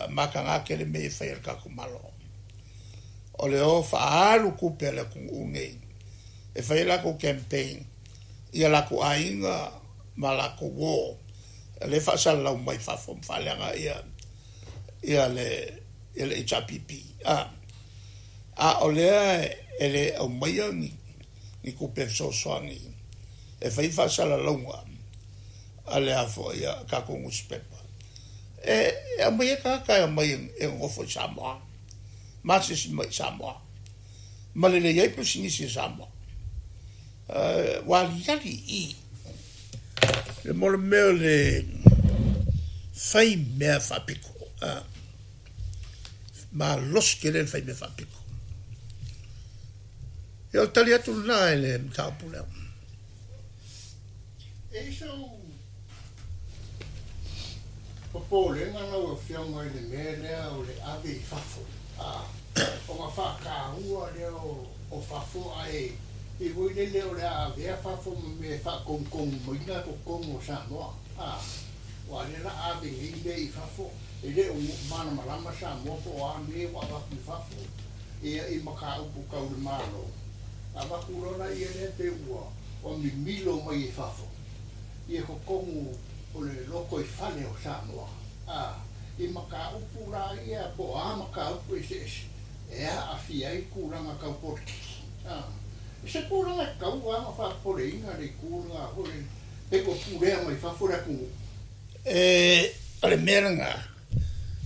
mataga tele mea ia e fai e le tatou Malo. O le o faaalu tupe a le atunuu lenei e fai ai latou campaign i a latou aiga ma latou uo lea e faasalalau mai fafo ma faaleaga ia le HRPP. A o lea e le aumaia ni tupe fesoasoani e fai faasalalauga a le a foi a tatou nusipepa e aumai ai tagata e omai e nonofo i Samoa ma asiasi mai i Samoa ma lelei ai pisinisi a Samoa. Ua aliali i i le mo le mea o le fai mea faapito, malosi tele le fai mea faapito. Ia o le tali atu lena i le mataupu lea. E i ai sou popolega lau Afioga i le mea lea o le ave i fafo, ona faataua lea o fafo ae pei foi lele o le a avea fafo ma mea e faatonutonu mai totonu o Samoa. Aua o lea o le a ave nei mea i fafo, e le o malamalama Samoa po o a mea ua avatu i fafo ia i mataupu tau le Malo. Avatu loa laia lea pei ua mimilo mai i fafo ia totonu o le lotoifale o Samoa i mataupu la ia po o a mataupu eseese e aafia ai tulaga tau polokiki. I se tulaga e tatau lava ona faapopoleina le itu lena foi lele pei ua pulea mai fafo le atunuu. O le mea lena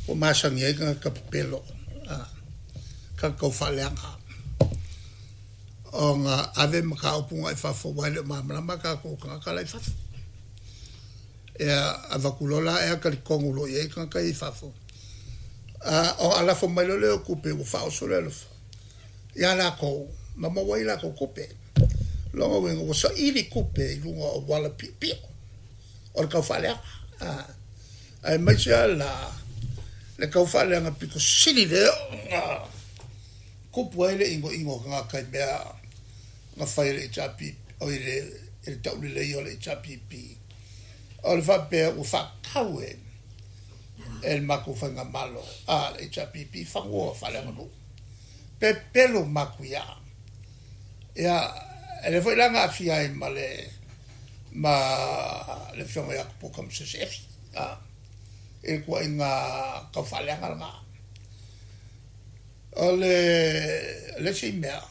ua masani ai tagata pepelo, tagata taufaaleaga ona ave mataupu na i fafo aua e le o malamalama tatou tagata la i fafo. Ia avatu loa la ea talitonu loa i ai tagata ia i fafo. Ona lafo mai loa lea o tupe ua faaoso le alofa ia latou ma maua ai latou tupe. Lona uiga ua saili tupe i luga o auala piopio o le taufaaleaga. Aemaise lava la le taufaaleaga pito sili lea ona tupu ai le inoino o tagata i mea na fai e le HRPP, o i le tauleleia o le HRPP. O le faapea ua faatau e le matou faigamalo le HRPP fanua faaleaganuu. Pepelo matuia. Ia, e le foi la na aafia ai ma le Afioga ia Tupuola Mosese Efi i le tuuaiga taufaaleaga lena. O le isi mea,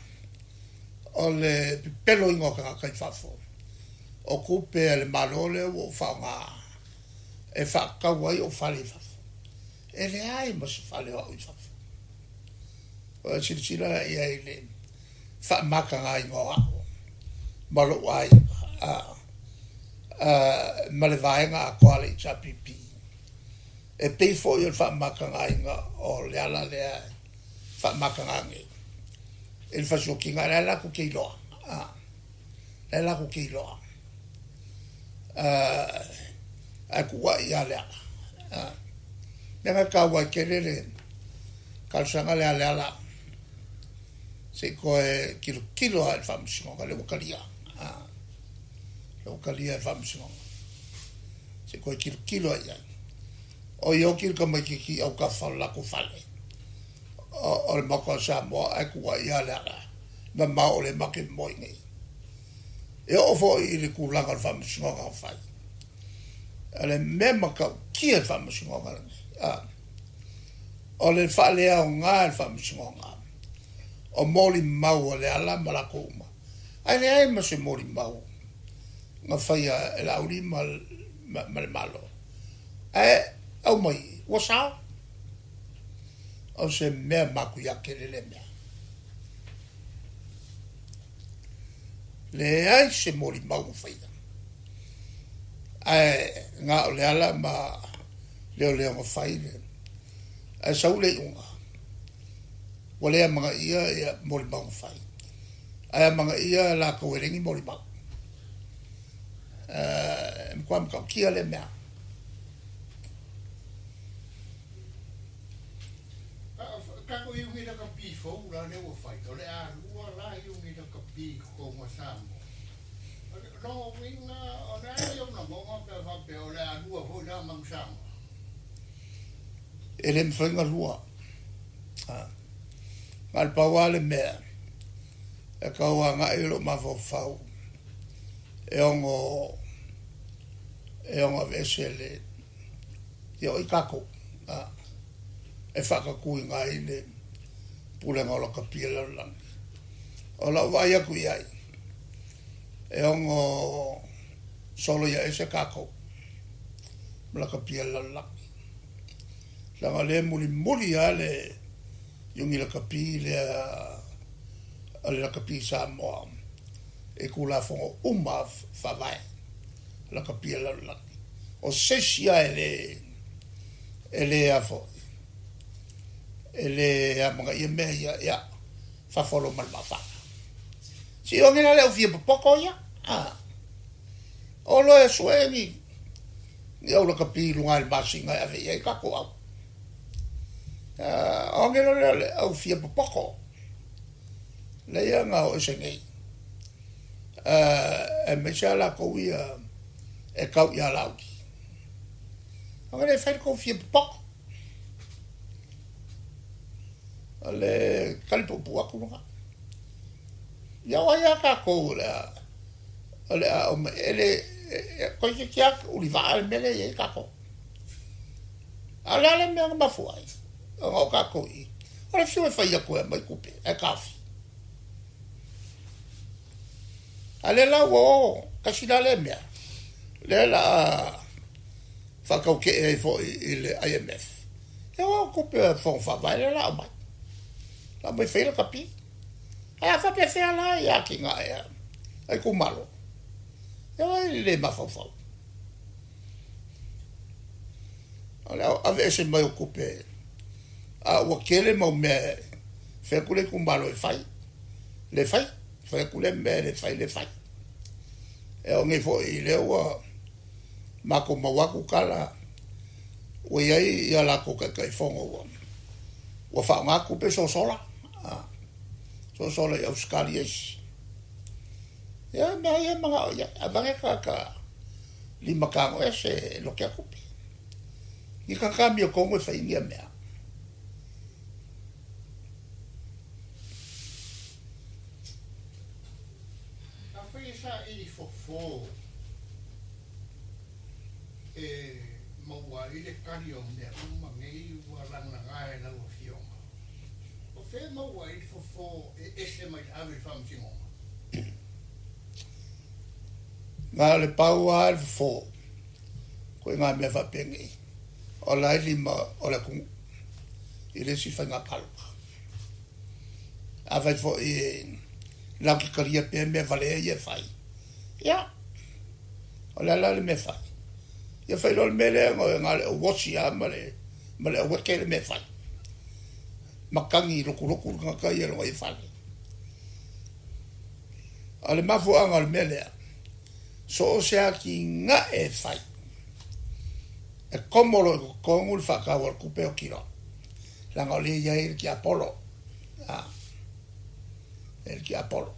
o le pepeloina o tagata i fafo, o tupe a le Malo lea ua ou faaaoga e faatau ai ou fale i fafo. E leai ma se fale o au i fafo. O silasila la i ai i le faamatagaina o au. ma lou aiga ma le vaega atoa a le HRPP e pei foi o le faamatagaina o le ala lea e faamataga nei i le fasiokiga ae o la e latou te iloa a la e latou te iloa ae tuuai ia Leala. Mea na e taua ai tele le talosaga lea a Leala se i toe tilotilo lava i le Faamasinoga lea ua talia lea ua talia e le Faamasinoga se i toe tilotilo lava i ai. O ioki le tamaitiiti i autafa o le latou fale o le Maota o Samoa ae tuuai ia Leala mamao o lea matou te momoe i inei. E oo foi i le tulaga o le Faamasinoga na fai, o le mea matautia i le Faamasinoga lenei, o le faaleaoga e le Faamasinoga o molimau a Leala ma latou uma, ae leai ma se molimau na faia e Laauli ma le Malo, ae aumai ua sao. O se mea matuia tele lea mea. Leai se molimau na faia, ae na o Leala ma leoleo na fai le, ae sau le iuga, ua le amanaia ia molimau na fai, ae amanaia latou e leai ni molimau. E matua matautia lea mea. Tatou iugi lakapi fou la lea ua fai, o le a lua la iugi lakapi i totonu o Samoa. O lona uiga, o le a le ou lagona pe a faapea o le a lua foi la Manu Samoa? E le mafai ona lua. Na o le pau lava le mea e tau agai lou mafaufau e ono aveese le ia o i tatou e faatatuina ai le pulega o lakapi a le lalolagi. O lau vaai atu i ai, e ono soloia ese tatou ma lakapi a le lalolagi. Leaga o lea e mulimuli lava le iugi lakapi lea o le lakapi Samoa i Tulafono uma faavae lakapi a le lalolagi. O se isi lava e le a foi, e le amanaia mea ia, ia, fafo loa ma le maafaga. Si o la le au fia popoto ia. O loa e sue ni au lakapi i luga i le masina e ave i ai tatou au. O ngelo lea le au fia popoto. Leia nga o ese nei. E aemaise lava latou ia e tau ia Laauli. O ngelo e fai le tou fia popoto. O le tali puupuu atu lena. Ia o ai lava tatou o le a aumai, e le, toeitiiti lava ulivaa le mea lea e i ai tatou. A o le a le mea na mafua ai ona o tatou i i? O le fiu e fai atu e aumai tupe ae taofi. A o lea la ua o, tasi la lea mea, lea o le a faatautee ai foi i le IMF. E o tupe a Fono Faavae lea o le a aumai. O le a aumai fai lakapi. Ae a faapefea la ia atinae a itumalo? E o ai le mafaufau. O le aveese mai o tupe, a ua tele mau mea fai atu le itumalo e fai, le fai, fai atu le mea le fai, le fai. E o nei foi lea ua matou maua atu tala, ua i ai ia latou taitaifono ua faaaoga tupe sosola, sosola i Ausetalia isi. Ia mea ia manao i ai, avane tagata lima tago ese e lotea tupe. Ni tagata amiotonu e fai ia mea. Afai e saili fofo e maua ai le tali o mea uma nei ua lagalaga e lau afioga. O fea maua ai le fofo e ese mai le ave i le Faamasinoga? Na o le pau lava le fofo, koe ngā mea faapenei, o la e lima o le atunuu i le isi faiga palota. Afai foi e latou te talia pea mea valea ia e fai. Ia, o le a la le mea e fai? Ia fai loa le mea lea na o le auosi lava ma le ma le aueke le mea e fai. Matagi lotulotu le tagata ia i lona ia fale. A o le mafuaaga o le mea lea, so o se atinae e fai, e komo loa i totonu le faataua a le tupe e oti loa, leaga o lea e i ai le tiapolo, a, e i ai le tiapolo.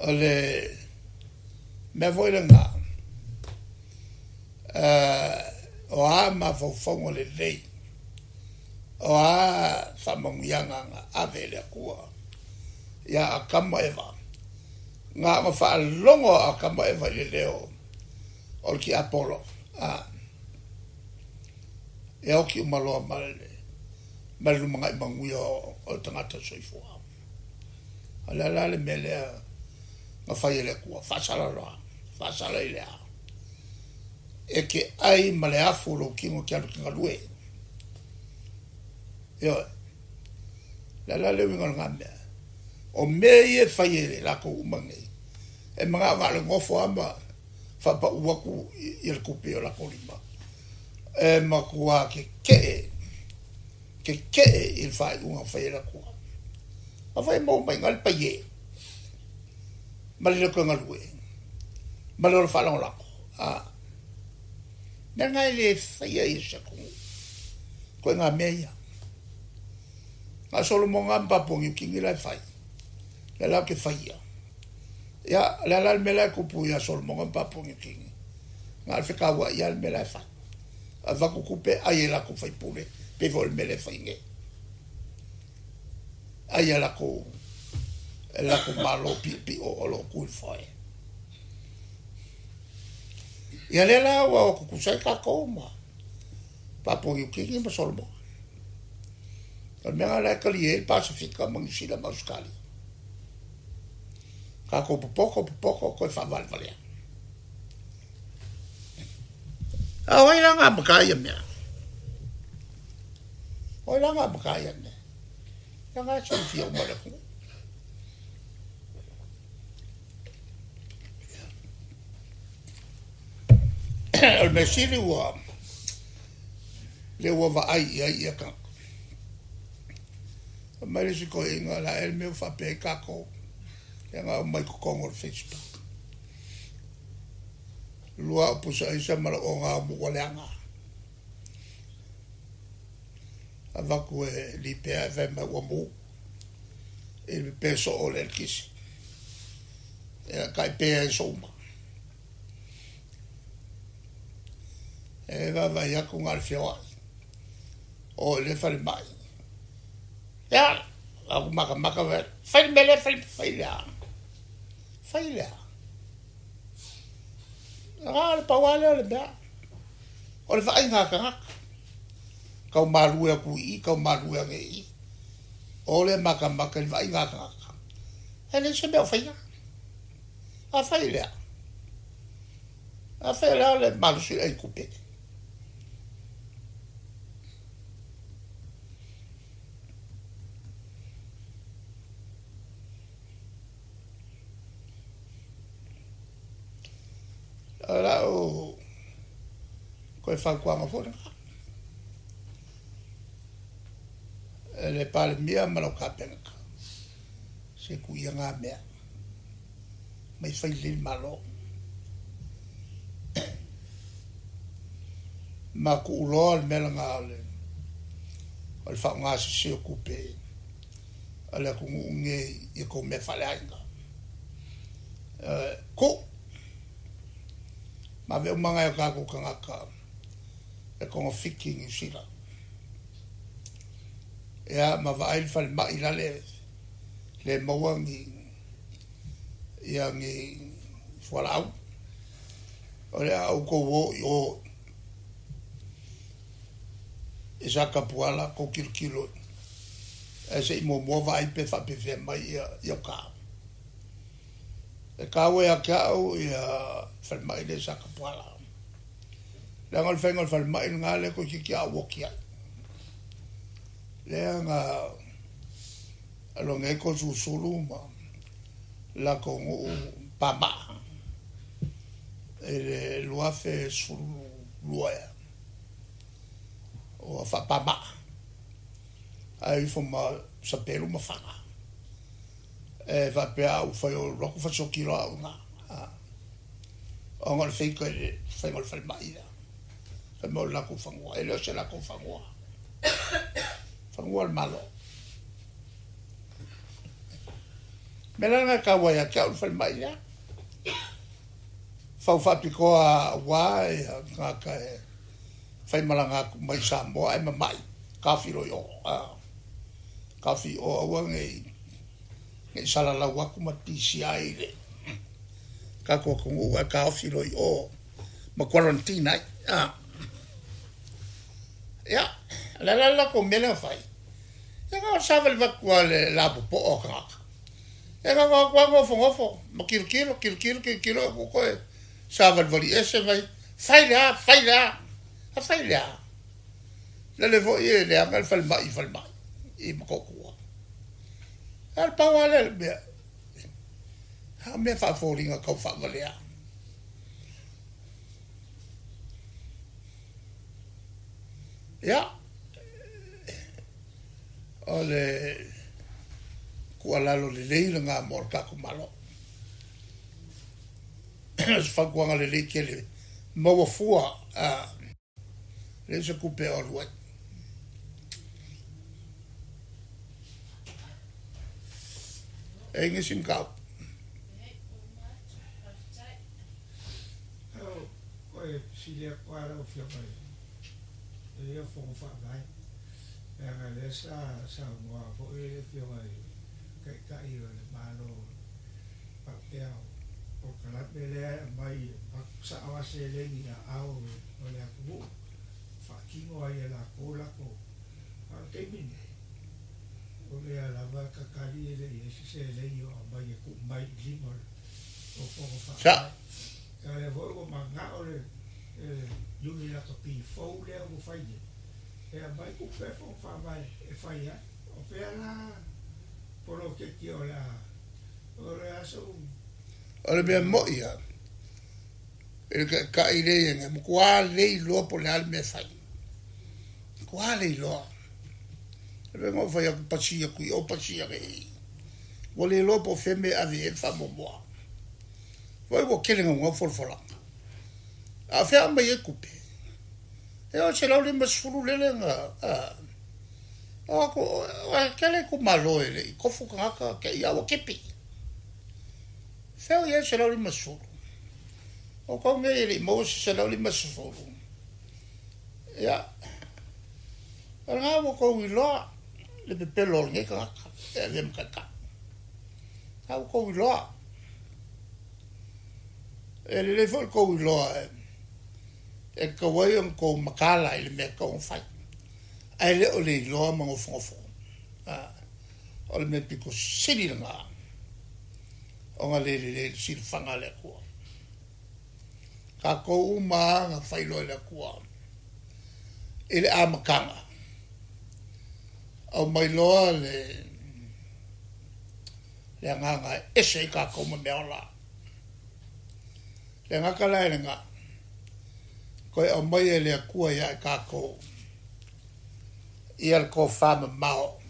O le mea foi lena, o a mafaufauga lelei, o a faamanuiaga na ave e le Atua ia Atamu ma Eva, na ona faalogo a Atamu ma Eva i le leo o le tiapolo, a, e oti uma loa ma le lumanai manuia o le tagata soifua. O le a la le mea lea na fai e le Atua? Faasala loa. Faasala i le a? E te ai ma le afu o lou tino e te alu e te galue. Ioe. O le a la le uiga o lena mea? O mea ia e fai e latou uma nei, e manao na o le nofo lava ma faapau atu i le tupe i o latou lima. E matua tetee, tetee i le faaiuga na fai e le Atua. Afai e maua mai i ina le paie, ma le le toe galue, ma le ola faalagolago, a mea lena e le faia e se atunuu, ituaiga mea ia. Na o Solomoga ma Papua Niu Kini la e fai, lea la ou te faia. Ia, o le a la le mea la e tupu ia Solomoga ma Papua Niu Kini? Na o le fetauai lava le mea la e fai. Avatu tupe ai e latou faipule, pei foi o le mea lea e fai nei. Ai e latou e latou malo piopio o lo o tu i le foe. Ia lea la ua o tutusa ai tatou ma Papua Niu Kini ma Solomoga. O le mea lena la e talia ai le Pasefika ma Niu Sila ma Ausetalia. Tatou popoto popoto toe faavalevalea. A o ai la na amata ia mea? O ai la na amata ia mea? Ia na e silafia uma e le atunuu. O le mea sili ua lea ua vaai i ai ia tagata. Fai mai le isi toeaina, o le a ea le mea ua faapea ai tatou, lea na aumai i totonu o le Facebook. Lua au pusa aisa ma lau ogaomu ua leaga. Avatu e lipea ae fai mai ua mu i le pepe soo o le eletise. Ia tai pe ai aso uma. E vaavaai atu na o le feoai. O i le falemai. Ia, au matamata, fai le mea lea, fai, fai le a. Fai le a. Na o le pau lava lea o le mea. O le vaaiga a tagata. Tau malue atu i i, tau malue ane i i. O le matamata i le vaaiga a tagata. E leai se mea o faia. A fai le a? A fai o le a le malosi o le ai tupe? O lau toe fautuaga foi lena. E le Palemia ma lau Kapeneta, se tuu ia na mea, mai fai lelei le Malo. Ma tuu loa le mea lena o le faaaoga sese o tupe a le atunuu nei i tou mea faaleaiga. Tuu! Ma ave uma nai o tatou tagata e togafiti i Niu Sila. Ia, ma vaai le falemai lale le maua ni ia ni fualaau. O le a outou o i o i Satapuala tou tilotilo ae se i muamua vaai pe faapefea mai ia uta. E taua ia te au ia falemai lea i Satapuala. Leaga o le faiga o le falemai lena lea toeitiiti a ou oti ai. Lea na alu ane ai Toesulusulu ma lakou nuu pamaa i le 2012 ea ua faapamaa ae ifo ma Sapelu ma Faga e faapea a ou fai o alu atu fasioti loa au iina ona o le feita i le faiga o le falemai lea faimai o le latou fanua e le o se latou fanua fanua o le Malo. O le mea la lena e taua ai ia te au le falemai lea fau faapitoa auā ia tagata e faimalaga atu mai Samoa ae mamai taofi loa i o taofi i o aua nei nei salalau atu ma pisia ai le tatou atunuu ae taofi loa i o ma quarantine ai ia o le a la le latou mea lea na fai ia na o le savalivatu a le lapopoa o tagata ia na o atu a nofonofo ma tilotilo tilotilo tilotilo atu toe savalivali ese mai fai le a fai le a a fai le a lele foi e leaga le falemai i falemai i Motootua a o le pau a lea o le mea a o mea faafoliga tau faavalea ia o le tuualalo lelei lena mo le tatou Malo o se fautuaga lelei tele maua fua leai se tupe o alu ai. E i ai nisi mataupu? Leai, ua uma atu. Faafetai. Koe fesili atu lava lau Afioga i ia Fono Faavae, leaga o lea sa saunoa foi le Afioga i le Taitai o le Malo faapea o polokalame lea e aumai e avatu sao lava seleni i aao o le atunuu e faatino ai e latou latou. A o le taimi nei, o lea lava e tatali e le i i ai se seleni o aumai e tuu mai i lima o Fono Faavae. A o lea foi ua manao le iuni lakapi fou lea ua fai nei e aumai tupe a Fono Faavae e fai ai. O fea la poloketi o le a o le a sou. O le mea moʻi lava, i le taitai lea e i ai nei, e matua le iloa po o le a le mea e fai. Matua le iloa. E pei ona ou fai atu, pasi atu i o, pasi ane i i. Ua le iloa po o fea le mea e ave i ai le faamuamua. Foi ua tele naunau folafolaga. A o fea a aumai ai tupe? E oo i le 150 lele na, a, o atu, e tele itumalo e le i tofu tagata te i a ua tipi. Fea o i ai le 150? O outou nei e le i maua se 150, ia, o lena ua outou iloa le pepelo o lenei tagata e avea ma taitai. Lena ua outou iloa. E lelei foi le tou iloa e tatau ai ona outou mataala i le mea e tatau ona fai. Ae le o le iloa ma nofonofo. O le mea pito sili lena ona le lelei i le silafaga a le Atua. Tatou uma lava na failoa e le Atua i le amataga, aumai loa le le agaga e ese ai tatou ma meaola. Le gata la e lena, toe aumai e le Atua ia i tatou ia le tofa mamao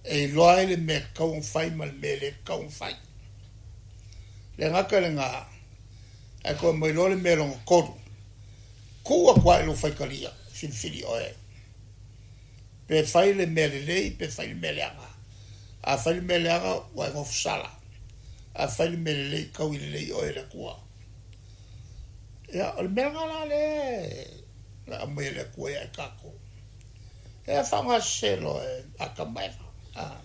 e iloa ai le mea e tatau ona fai ma le mea e le tatau ona fai. Le gata i lena, ae toe aumai loa le mea lona tolu, tuu atu lava i lou faitalia, filifili oe, pe fai le mea lelei pe fai le mea leaga. A fai le mea leaga, ua e gofosala. A fai le mea lelei, taui lelei oe e le Atua. Ia, o le mea lena la lea na aumai e le Atua ia i tatou. Ia faaaoga loa e Atama Eva.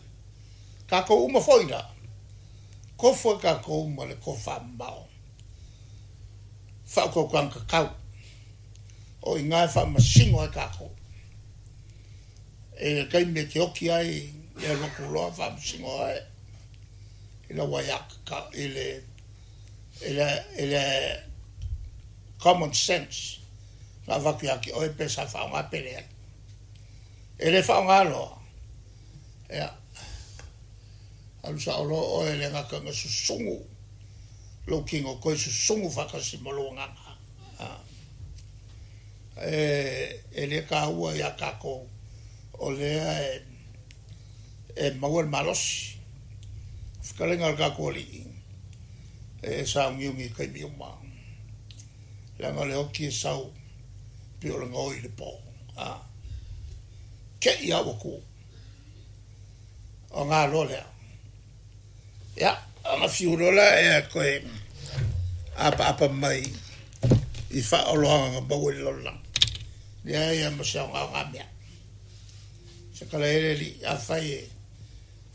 Tatou uma foi la, tofu ai tatou ma le tofa mamao, faautautaga tatau, o i ina e faamasino ai tatou. I le taimi e te oti ai, e alu atu loa faamasino oe i lau aiatatau, i le common sense na avatu ia te oe pe sa faaaoga pe leai. E le faaaoga loa, ia. Alu sa'o loa oe e le gata ina susugu lou tino toe susugu faatasi ma lou agaga. E le taua ia tatou o lea e maua le malosi. Fetalaiga a le tatou Alii, e sauniuni i taimi uma, leaga o le oti e sau pei o le gaoi i le po. Te i lava ua tu, ona loa lea. Ia, ona fiu loa lea e toe apaapa mai i faaoloaga na maua i le lalolagi. Leai lava ma se aoga o na mea. Fetalai ai le Alii, afai e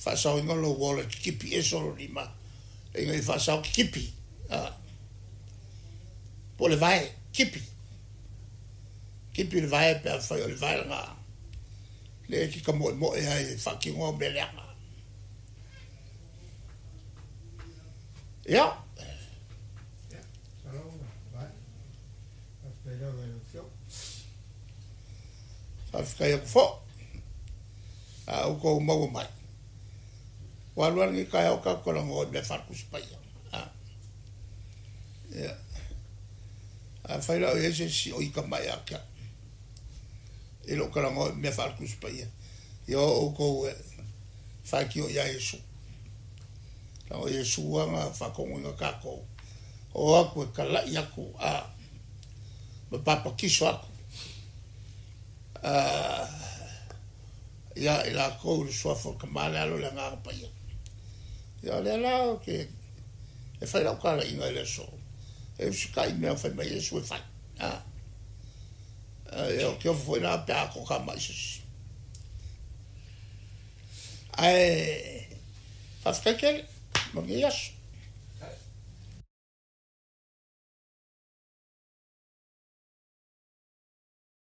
faasaoina lou ola e kitipi ese o lou lima, ina ia faasao kitipi, po o le vae, tipi, tipi le vae pe afai o le vae lena lea e te tamoemoe ai e faatino au mea leaga. Ia. Faafetai atu foi, a outou maua mai, ua alu lava lenei taeao o tatou talanoa i mea faale-Tusi Paia. Ia. Afai la o i ai se isi o ita mai ia te au i lou talanoa i mea faale-Tusi Paia, ia o outou e faitio ia Iesu. Leaga o Iesu lava na faatonuina tatou, o atu e talai atu a ma papatiso atu ia i latou i le suafa o le Tama, le Alo, le Agaga Paia. Ia o lea la ou te e fai lau talaiga i le aso, e usitai i mea fai mai Iesu e fai. Ia ou te ofo foi la pe a toatamai se isi. Ae faafetai tele mo lenei aso.